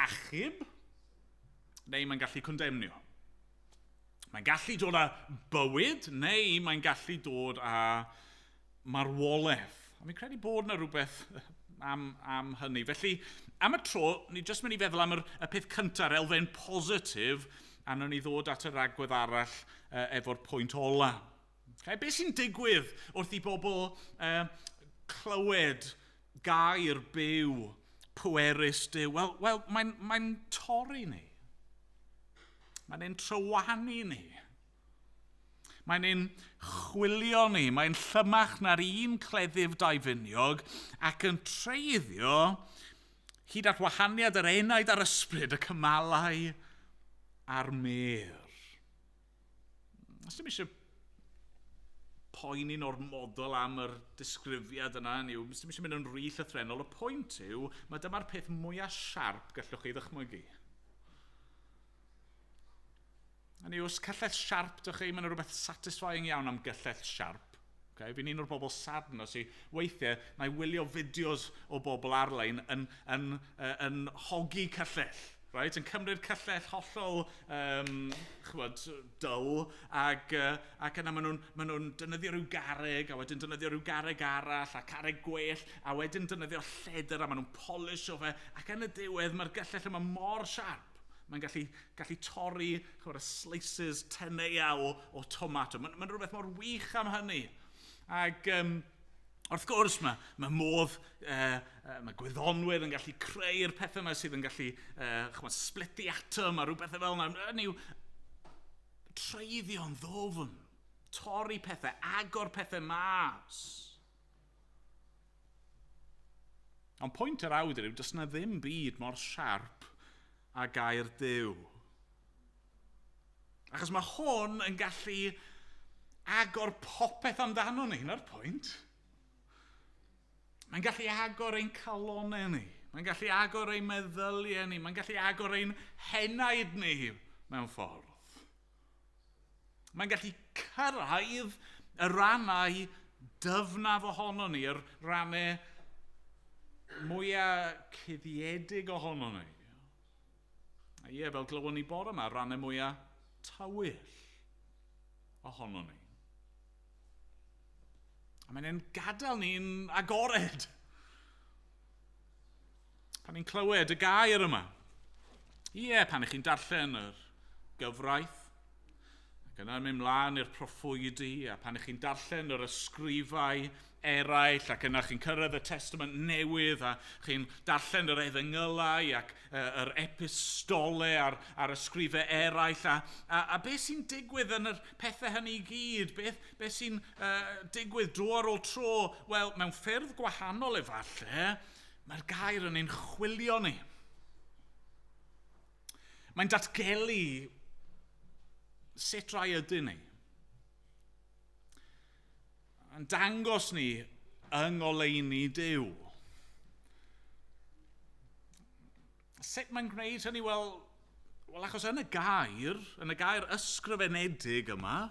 achub, neu mae'n gallu condemnio. Mae'n gallu dod â bywyd, neu mae'n gallu dod â marwolaeth. A mi'n credu bod yna rhywbeth am hynny. Felly, am y tro, ni jyst mynd i feddwl am y peth cyntaf, yr elfen positif, a wnawn ni ddod at yr agwedd arall efo'r pwynt ola. Okay? Be sy'n digwydd wrth i bobl clywed gair byw, pwerus Duw? Wel, mae'n torri ni. Mae'n ein trywanu ni. Mae'n ein chwilio ni. Mae'n llymach na'r un cleddyf daufiniog ac yn treiddio hyd at wahaniad yr enaid a'r ysbryd, y cymalau a'r mur. Os dim eisiau poeni'n ormodol am yr disgrifiad yna, yw, os dim eisiau mynd yn rhy llythrennol, y pwynt yw, mae dyma'r peth mwyaf siarp gallwch chi ddychmygu. Hynny yw, os cyllell siarp dych chi, mae'n rhywbeth satisfying iawn am gyllell siarp. Okay? Fi'n un o'r bobl sad yna sy'n weithiau, na i wylio fideos o bobl ar-lein yn hogi cyllell. Right? Yn cymryd cyllell hollol dull, ac yna maen nhw'n defnyddio rhyw garreg, a wedyn defnyddio rhyw garreg arall, a carreg gwell, a wedyn defnyddio lledr, a maen nhw'n polish o fe, ac yn y diwedd mae'r gyllell yma mor siarp. Mae'n gallu torri y slices tenea o tomato. Mae'n rhywbeth mor wych am hynny. Ac wrth gwrs, mae modd, mae gwyddonwyr yn gallu creu'r pethau yma sydd yn gallu split the atom a rhywbeth fel yna. Hynny yw, treiddio'n ddofn, torri pethau, agor pethau mas. Ond pwynt yr awdur yw, does na ddim byd mor siarp a gair Duw. Achos mae hwn yn gallu agor popeth amdano ni, na'r pwynt. Mae'n gallu agor ein calonau ni. Mae'n gallu agor ein meddyliau ni. Mae'n gallu agor ein henaid ni mewn ffordd. Mae'n gallu cyrraedd Y rannau dyfnaf ohono ni, yr rannau mwyaf cuddiedig ohono ni. A ie, fel glywon ni bore yma, rannau mwyaf tywyll ohono ni. A mae'n gadael ni'n agored. Pan ni'n clywed y gair yma. Ie, pan ych chi'n darllen yr gyfraith, ac yna mynd mlaen i'r proffwydi, a pan ych chi'n darllen yr ysgrifau eraill, ac yna chi'n cyrraedd y Testament Newydd, a chi'n darllen yr efengylau ac yr epistolau a'r ysgrifau eraill, a beth sy'n digwydd yn yr pethau hynny i gyd? Beth sy'n digwydd dro ar ôl tro? Wel, mewn ffyrdd gwahanol efallai, mae'r gair yn ein chwilio ni. Mae'n datgelu sut rai ydyn ni. Yn dangos ni yng ngoleuni Duw. Sut mae'n gwneud hynny? Wel, achos yn y gair ysgrifenedig yma,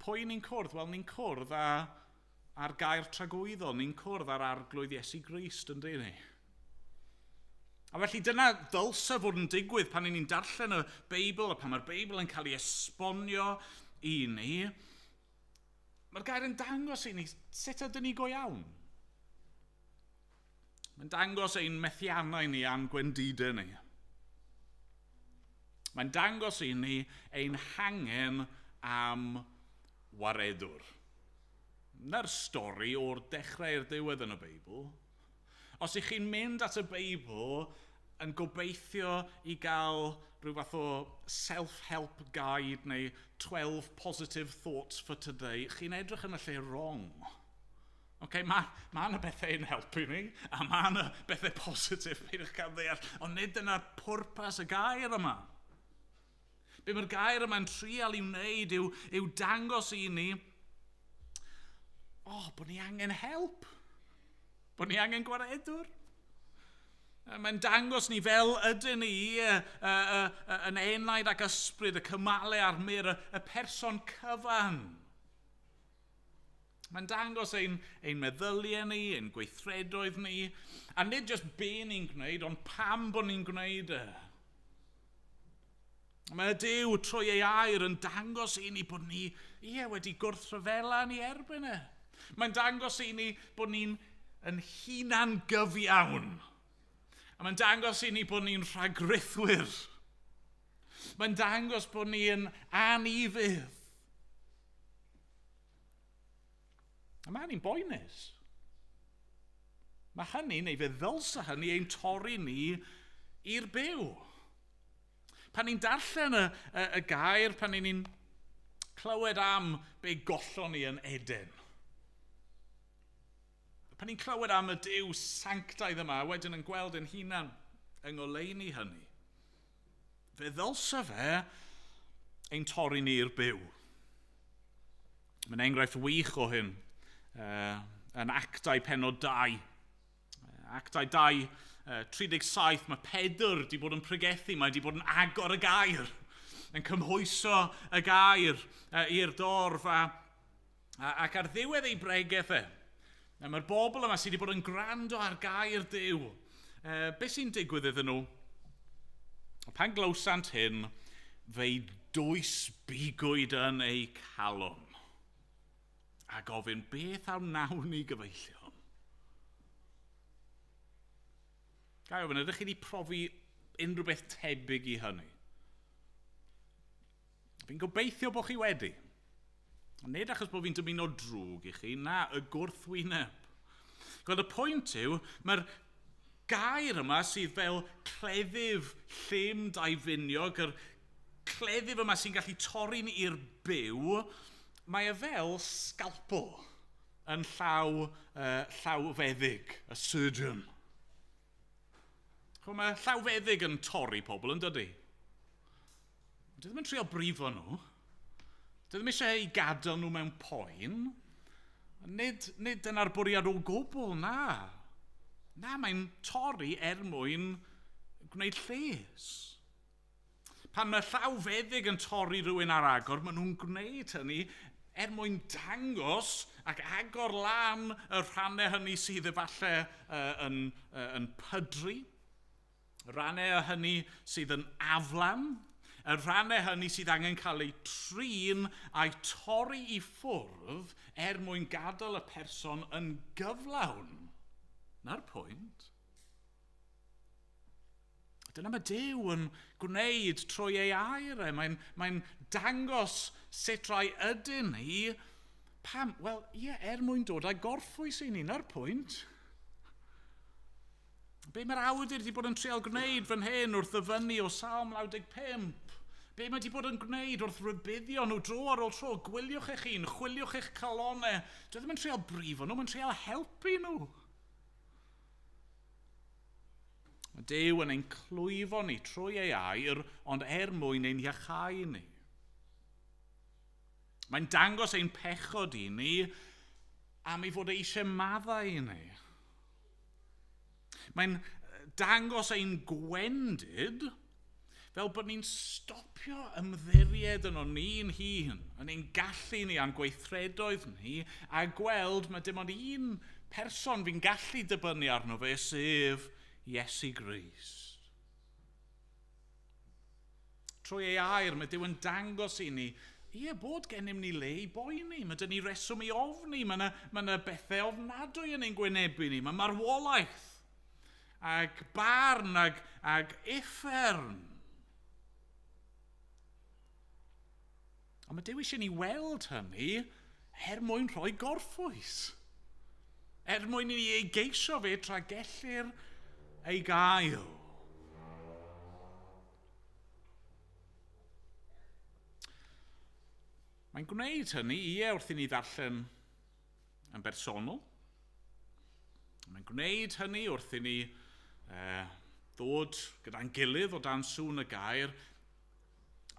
pwy ni'n cwrdd? Wel, ni'n cwrdd â'r gair tragwyddol, ni'n cwrdd â'r Arglwydd Iesu Grist, yn dyn ni. A felly dyna ddylse fod yn digwydd pan ni'n darllen y Beibl a pan mae'r Beibl yn cael ei esbonio i ni. Mae'r gair yn dangos i ni sut ydyn ni go iawn. Mae'n dangos ein methiannau ni a'n gwendidau ni. Mae'n dangos i ni ein hangen am waredwr. Na'r stori o'r dechrau i'r diwedd yn y Beibl. Os ych chi'n mynd at y Beibl yn gobeithio i gael rhyw fath o self-help guide neu 12 positive thoughts for today, chi'n edrych yn y lle wrong. Okay, mae yna bethau yn helpu ni, a mae yna bethau positif, peidiwch cael ddeall, ond nid dyna'r pwrpas y gair yma. Be mae'r gair yma'n trial i wneud yw dangos i ni, bod ni angen help. Bod ni angen gwaredwr. Mae'n dangos ni fel ydyn ni yn enaid ac ysbryd, y cymalau a'r mur, y person cyfan. Mae'n dangos ein meddyliau ni, ein gweithredoedd ni, a nid jyst be ni'n gwneud, ond pam bod ni'n gwneud e. Mae Duw trwy ei air yn dangos i ni bod ni wedi gwrthryfela ni erbyn e. Mae'n dangos i ni bod ni'n yn hunan gyfiawn. A mae'n dangos i ni bod ni'n rhagrithwyr. Mae'n dangos bod ni'n anufudd. A mae hynny'n boenus. Mae hynny, neu fe ddylsa hynny, ein torri ni i'r byw. Pan ni'n darllen y gair, pan ni'n clywed am be gollon ni yn Eden. Pan ni'n clywed am y Duw sanctaidd yma, wedyn yn gweld ein hunan yng ngoleuni hynny, fe ddylsa fe ein torri ni i'r byw. Mae'n enghraifft wych o hyn yn Actau penod 2. Actau 2, 37, mae Pedr wedi bod yn pregethu, mae wedi bod yn agor y gair, yn cymhwyso y gair i'r dorf, ac ar ddiwedd ei bregeth e, mae'r bobl yma sydd wedi bod yn gwrando ar gair Duw. Be sy'n digwydd iddyn nhw? Pan glywsant hyn, fe'i dwys bigwyd yn eu calon. A gofyn, beth a wnawn ni gyfeillion? Ga i ofyn, ydych chi wedi profi unrhyw beth tebyg i hynny? Fi'n gobeithio bod chi wedi. Nid achos bod fi'n dymuno drwg i chi, na, y gwrthwyneb. Gweld, y pwynt yw, mae'r gair yma sydd fel cleddyf llym daufiniog, yr cleddyf yma sy'n gallu torri ni i'r byw, mae e fel scalpel yn llaw llawfeddyg, y surgeon. Chwa, mae llawfeddyg yn torri pobl, yn dydy? Dwi ddim yn trio brifo nhw. Dwi ddim eisiau eu gadael nhw mewn poen. Nid dyna'r bwriad o gwbl, na. Na, mae'n torri er mwyn gwneud lles. Pan mae llawfeddyg yn torri rhywun ar agor, maen nhw'n gwneud hynny Er mwyn dangos ac agor lan y rhannau hynny sydd efallai yn pydru, y rhannau hynny sydd yn aflan, y rhannau hynny sydd angen cael eu trin a'i torri i ffwrdd er mwyn gadael y person yn gyflawn. Na'r pwynt. Dyna mae Duw yn gwneud trwy ei air e. Mae'n dangos sut rai ydyn ni. Pam? Wel, ie, er mwyn dod â gorffwys i ni, na'r pwynt. Be mae'r awdur wedi bod yn trial gwneud fan hyn wrth ddyfynnu o Salm 95? Be mae wedi bod yn gwneud wrth rybuddio nhw dro ar ôl tro? Gwyliwch eich hun, chwiliwch eich calonau. Dwi ddim yn trial brifo nhw, mae'n trial helpu nhw. Mae Duw yn ein clwyfo ni trwy ei air, ond er mwyn ein iachau ni. Mae'n dangos ein pechod i ni am ei fod e eisiau maddau i ni. Mae'n dangos ein gwendid fel bod ni'n stopio ymddiried yn o'n ni'n hun, yn ein gallu ni a'n gweithredoedd ni, a gweld mae dim ond un person fi'n gallu dibynnu arno fe, sef Iesu Grist. Trwy ei air, mae Duw yn dangos i ni, ie, bod gennym ni le i boeni, mae dyn ni reswm i ofni, mae yna bethau ofnadwy yn ein gwynebu ni, mae marwolaeth, ac barn, ac uffern. Ond mae Duw eisiau ni weld hynny er mwyn rhoi gorffwys. Er mwyn i ni ei geisio fe tra gellir ei gael. Mae'n gwneud hynny, ie, wrth i ni ddarllen yn bersonol. Mae'n gwneud hynny wrth i ni ddod gyda'n gilydd o dan sŵn y gair.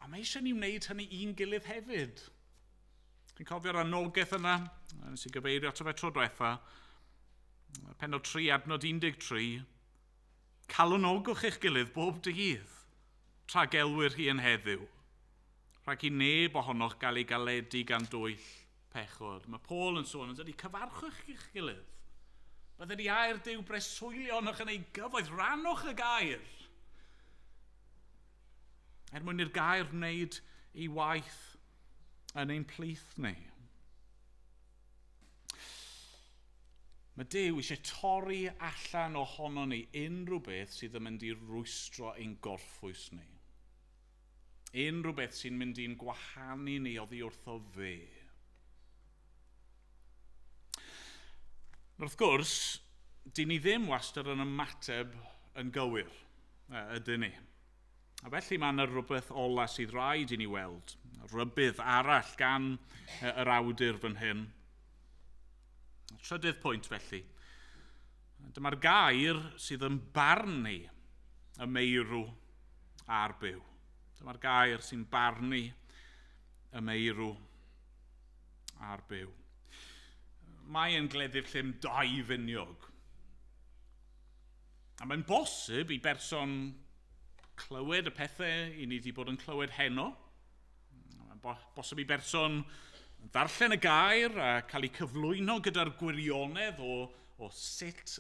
A mae eisiau ni wneud hynny i'n gilydd hefyd. Chi'n cofio'r anogaeth yna? Nes i gyfeirio ato fe tro diwetha. Pennod 3, adnod 13. Calonogwch eich gilydd bob dydd, tra gelwir hi yn heddiw. Rhag i neb ohonoch gael ei galedu gan dwyll pechod. Mae Paul yn sôn yn dweud, cyfarchwch eich gilydd. Bydded i air Duw breswylio arnoch yn ei gyfoeth, rannwch y gair. Er mwyn i'r gair wneud ei waith yn ein plith ni. Mae Duw eisiau torri allan ohono ni unrhyw beth sydd yn mynd i rwystro ein gorffwys ni. Unrhyw beth sy'n mynd i'n gwahanu ni oddi wrtho fe. Wrth gwrs, dyn ni ddim wastad yn ymateb yn gywir, ydyn ni. A felly mae yna rhywbeth ola sydd rhaid i ni weld. Rhybudd arall gan yr awdur fan hyn. Trydydd pwynt felly. Dyma'r gair sydd yn barnu y meirw a'r byw. Dyma'r gair sy'n barnu y meirw a'r byw. Mae yn gleddyf llym dau finiog. A mae'n bosib i berson clywed y pethau i ni wedi bod yn clywed heno. Mae'n bosib i berson ddarllen y gair a cael ei cyflwyno gyda'r gwirionedd o sut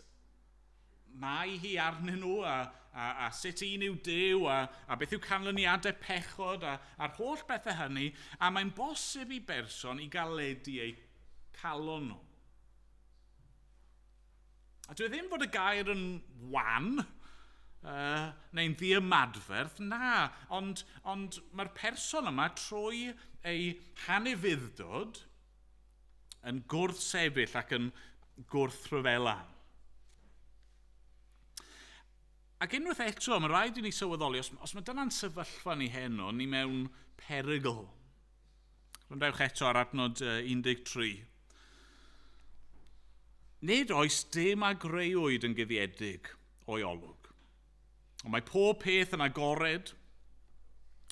mae hi arnyn nhw a sut un yw Duw a beth yw canlyniadau pechod a'r holl bethau hynny. A mae'n bosib i berson i galedu eu calon nhw. A dwi ddim fod y gair yn wan neu'n ddiymadferth, na, ond mae'r person yma trwy ei hanufudd-dod yn gwrthsefyll ac yn gwrthryfela. Ac unwaith eto, mae rhaid i ni sylweddoli, os mae dyna'n sefyllfa ni heno, ni mewn perygl. Gwrandewch eto ar adnod 13. Nid oes dim a greuwyd yn guddiedig o'i olwg. Ond mae pob peth yn agored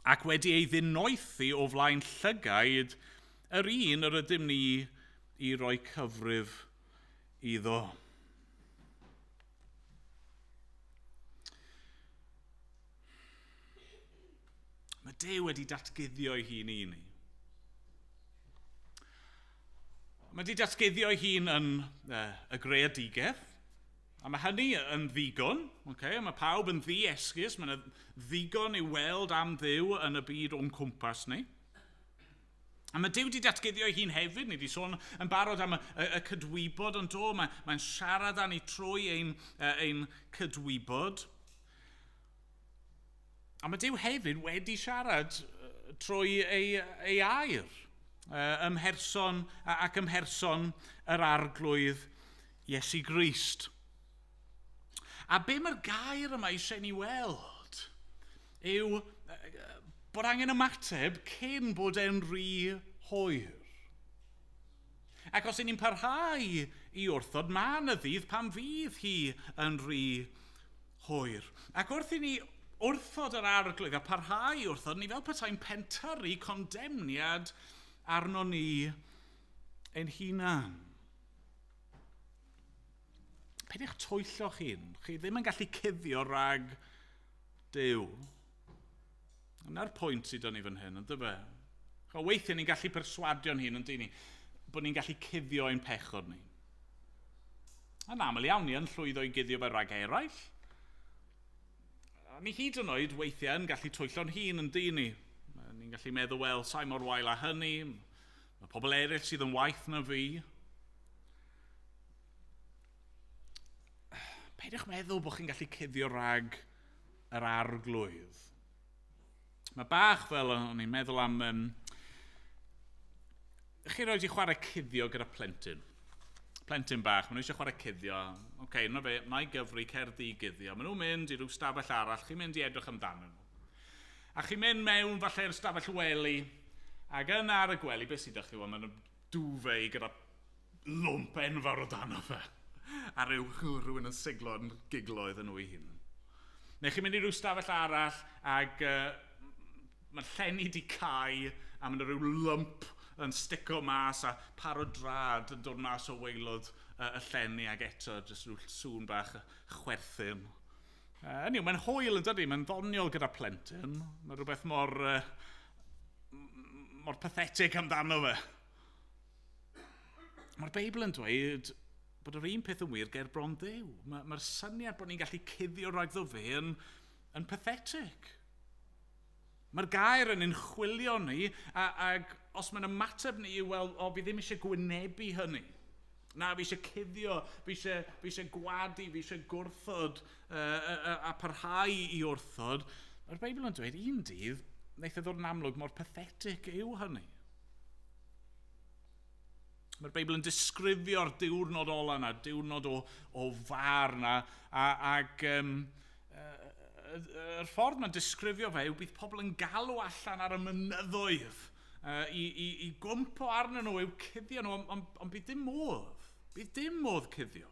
ac wedi ei ddinoethi o flaen llygaid yr un yr ydym ni i roi cyfrif iddo. Mae Duw wedi datguddio ei hun i ni. Mae wedi datguddio ei hun yn y greadigaeth, a mae hynny yn ddigon, okay? Mae pawb yn ddi-esgus, mae yna ddigon i weld am Dduw yn y byd o'n cwmpas ni. A mae Duw wedi datguddio ei hun hefyd, ni wedi sôn yn barod am y cydwybod, ond do, mae'n siarad â ni trwy ein cydwybod. A mae Duw hefyd wedi siarad trwy ei air, ym mherson ac ym mherson yr Arglwydd Iesu Grist. A be mae'r gair yma eisiau ni weld yw bod angen ymateb cyn bod e'n rhy hwyr. Ac os y'n ni'n parhau i wrthod, mae yna ddydd pan fydd hi yn rhy hwyr. Ac wrth i ni wrthod yr Arglwydd a parhau i wrthod, ni fel petai'n pentyrru condemniad arno ni ein hunan. Peidiwch twyllo'ch hun. Chi ddim yn gallu cuddio rhag Duw. Yna'r pwynt sydd ni fan hyn, ynddo fe? O, weithiau ni'n gallu perswadio'n hun, yndyn ni, bod ni'n gallu cuddio ein pechod ni. Yn aml iawn ni yn llwyddo i guddio fe rhag eraill. A ni hyd yn oed weithiau yn gallu twyllo'n hun, yndyn ni. Ni'n gallu meddwl, "Wel, sa'i mor wael â hynny. Mae pobl eraill sydd yn waeth na fi." Peidiwch meddwl bod chi'n gallu cuddio rhag yr Arglwydd. Mae bach fel, o'n i'n meddwl am... Chi 'rioed 'di chwarae cuddio gyda plentyn? Plentyn bach, maen nhw eisiau chwarae cuddio. "Oce, okay, na fe, na i gyfri, cer di guddio." Maen nhw'n mynd i ryw stafell arall, chi'n mynd i edrych amdanyn nhw. A chi'n mynd mewn falle i'r stafell wely, ac yna ar y gwely, beth sydd â chi? Wel, mae'n duvet gyda lwmp enfawr o dano fe. A rhywun yn siglo yn giglo iddyn nhw ei hun. Neu chi'n mynd i ryw stafell arall, ac mae'r llenni di cau, a mae'n rhyw lwmp yn stico mas a par o drad yn dod mas o waelod y llenni ac eto jyst rhyw sŵn bach chwerthin. Anyway, mae'n hwyl yn dydy, mae'n ddoniol gyda plentyn. Mae rhywbeth mor pathetic amdano fe. Mae'r Beibl yn dweud bod yr un peth yn wir ger bron Dduw. Mae'r syniad bod ni'n gallu cuddio rhagddo fe yn pathetic. Mae'r gair yn ein chwilio ni, ac os mae'n ymateb ni yw, "Wel, o, fi ddim eisiau gwynebu hynny. Na, fi eisiau cuddio, fi eisiau gwadu, fi eisiau gwrthod a parhau i wrthod." Mae'r Beibl yn dweud un dydd, wneith e ddod yn amlwg mor pathetic yw hynny. Mae'r Beibl yn disgrifio'r diwrnod ola yna, diwrnod o farn a, ac yr ffordd mae'n disgrifio fe yw bydd pobl yn galw allan ar y mynyddoedd i gwmpo arnyn nhw, i'w cuddio nhw, ond bydd dim modd. Bydd dim modd cuddio.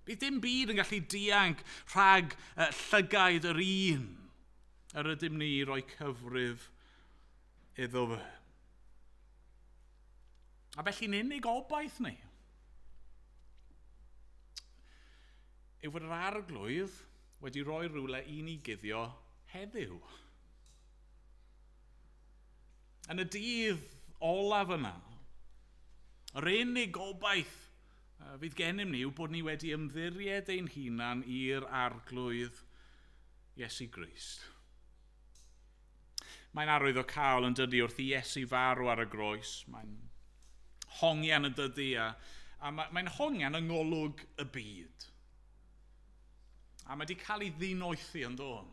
Bydd dim byd yn gallu dianc rhag llygaid yr un yr ydym ni i roi cyfrif iddo fe. A felly'n unig obaith ni yw fod yr Arglwydd wedi rhoi rhywle i ni guddio heddiw. Yn y dydd olaf yna, yr unig gobaith fydd gennym ni yw bod ni wedi ymddiried ein hunan i'r Arglwydd Iesu Grist. Mae'n arwydd o cael yn dydy wrth i Iesu farw ar y groes. Mae'n hongian yn dydy a mae'n hongian yng ngolwg y byd. A mae wedi cael ei ddinoethi yn dod.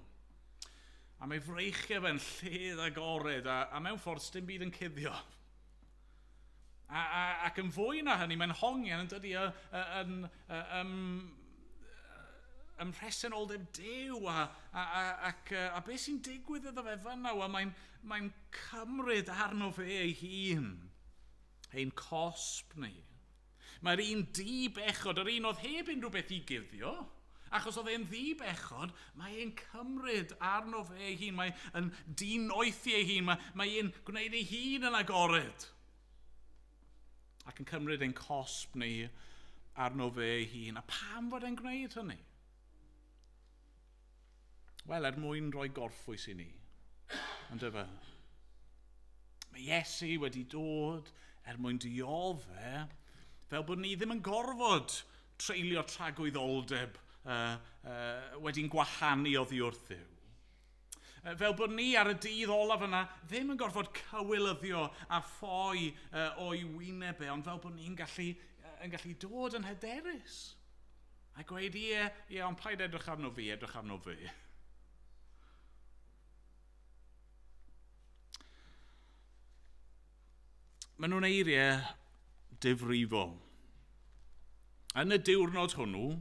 A mae freichiau fe'n lled agored a mewn ffordd dim byd yn cuddio. Ac yn fwy na hynny, mae'n hongian yn dydy ym mhresenoldeb Duw a beth sy'n digwydd iddo fe fyna, wel, mae'n cymryd arno fe ei hun, ein cosb ni. Mae'r un di-bechod, yr un oedd heb unrhyw beth i guddio, achos oedd e'n ddi-bechod, mae e'n cymryd arno fe ei hun, mae e'n dinoethi ei hun, mae e'n gwneud ei hun yn agored. Ac yn cymryd ein cosb ni arno fe ei hun. A pam fod e'n gwneud hynny? Wel, er mwyn rhoi gorffwys i ni. Ond fe? Mae Iesu wedi dod er mwyn diodde. Fel bod ni ddim yn gorfod treulio tragwyddoldeb wedi'n gwahanu oddi wrth Dduw. Fel bod ni ar y dydd olaf yna ddim yn gorfod cywilyddio a ffoi o'i wyneb e, ond fel bod ni'n gallu dod yn hyderus. A gweud, ie, ond paid edrych arno fi, edrych arno fi. Maen nhw'n eiriau difrifol. Yn y diwrnod hwnnw,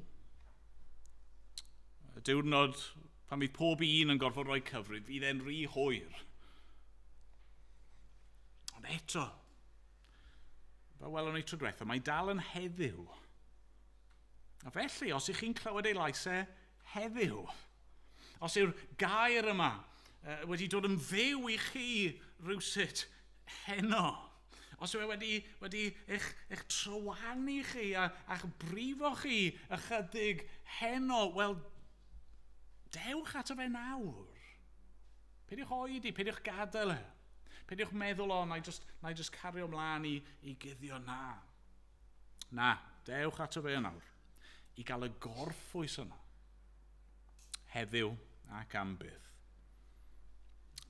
y diwrnod pan fydd pob un yn gorfod rhoi cyfrif, fydd e'n rhy hwyr. Ond eto, fel welon ni tro diwetha, mae dal yn heddiw. A felly, os ych chi'n clywed ei lais e heddiw, os yw'r gair yma wedi dod yn fyw i chi rywsut heno, os yw e wedi eich trywanu chi a'ch brifo chi ychydig heno, wel, dewch ato fe nawr. Peidiwch oedi, peidiwch gadael e. Peidiwch meddwl, o, na i just cario ymlaen i guddio, na. Na, dewch ato fe nawr i gael y gorffwys yna. Heddiw ac am byth.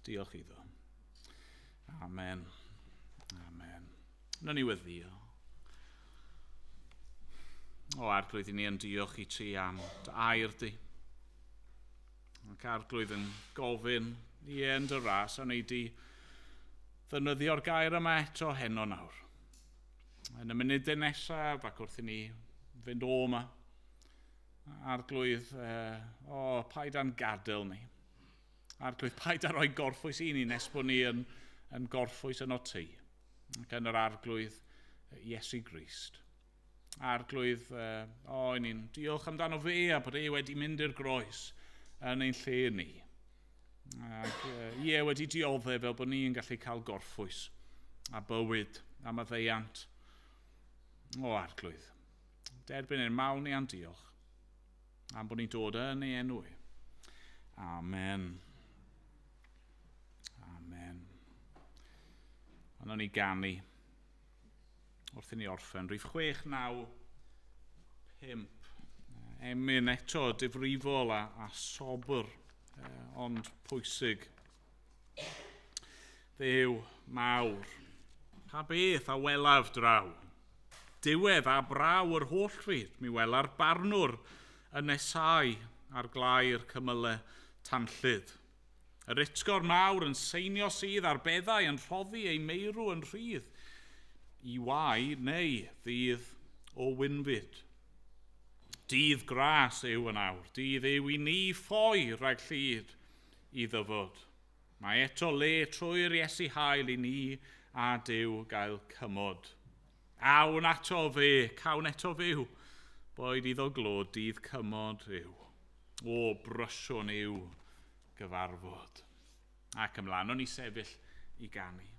Diolch iddo. Amen. Amen. Wnawn ni weddïo. O Arglwydd, i ni yn diolch i ti am dy air di. Ac Arglwydd yn gofyn i yn dy ras, a wnei di ddefnyddio'r gair yma eto heno nawr. Yn y munudau nesaf ac wrth i ni fynd o yma, Arglwydd, paid â'n gadael ni. Arglwydd, paid â rhoi gorffwys i ni nes bod ni yn gorffwys yno ti. Ac yn yr Arglwydd Iesu Grist. Arglwydd, i ni'n diolch amdano fe a bod e wedi mynd i'r groes yn ein lle ni. Ac ie, wedi dioddef fel bod ni'n gallu cael gorffwys a bywyd a maddeuant. O Arglwydd, derbyn ein mawl ni a'n diolch am bod ni'n dod yn ei enw. Amen. Amen. Ond o'n i ganu wrth i ni orffen. Rhif 6, 9, 5. Emyn eto difrifol a sobr, ond pwysig. Dduw mawr, pa beth a welaf draw? Diwedd a braw yr holl fyd, mi wela'r barnwr y nesau ar glai'r cymylau tanllyd. Yr utgor mawr yn seinio sydd a'r beddau yn rhoddi ei meirw yn rhydd i wau neu ddydd o wynfyd. Dydd gras yw yn awr, dydd yw i ni ffoi rhag llid i ddyfod. Mae eto le trwy'r Iesu hael i ni a Duw gael cymod. Awn ato fe, cawn eto fyw, boed iddo glod dydd cymod yw. O, brysiwn yw gyfarfod. Ac ymlaen, o'n i sefyll i ganu.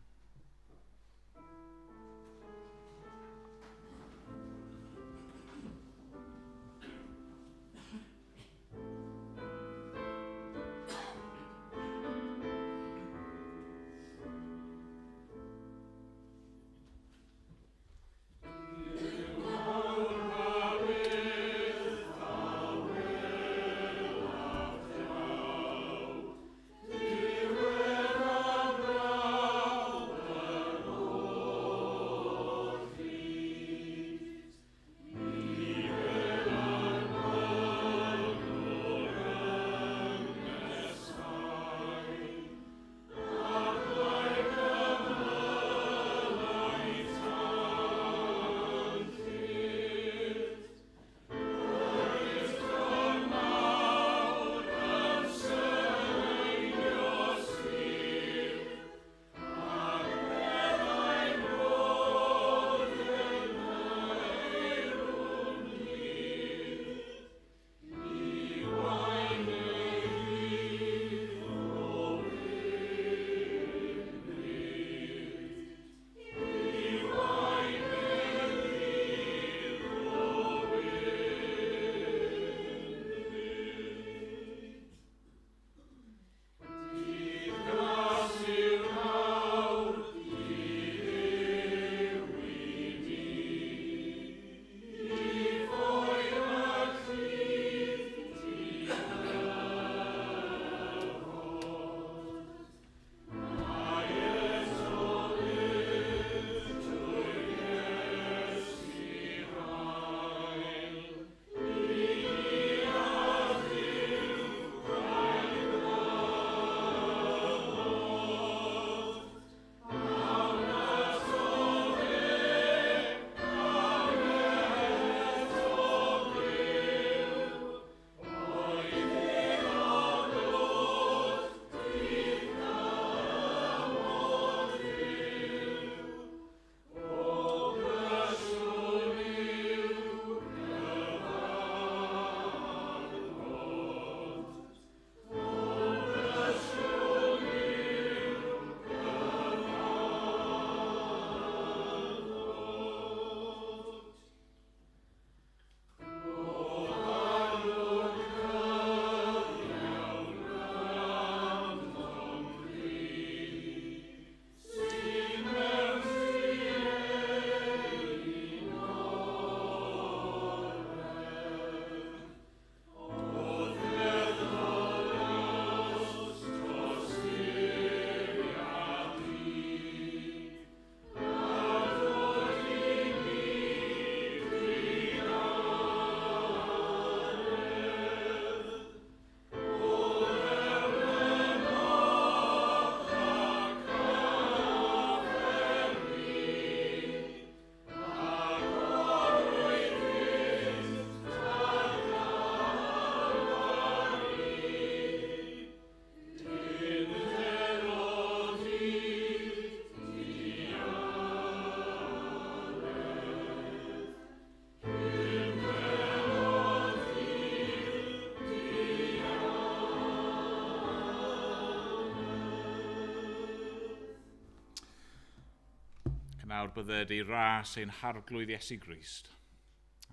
Nawr bydded i ras ein harglwydd Iesu Grist,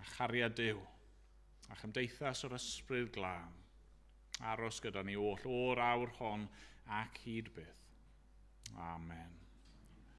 a chariad Duw, a chymdeithas o'r ysbryd glân, aros gyda ni oll o'r awr hon ac hyd byth. Amen.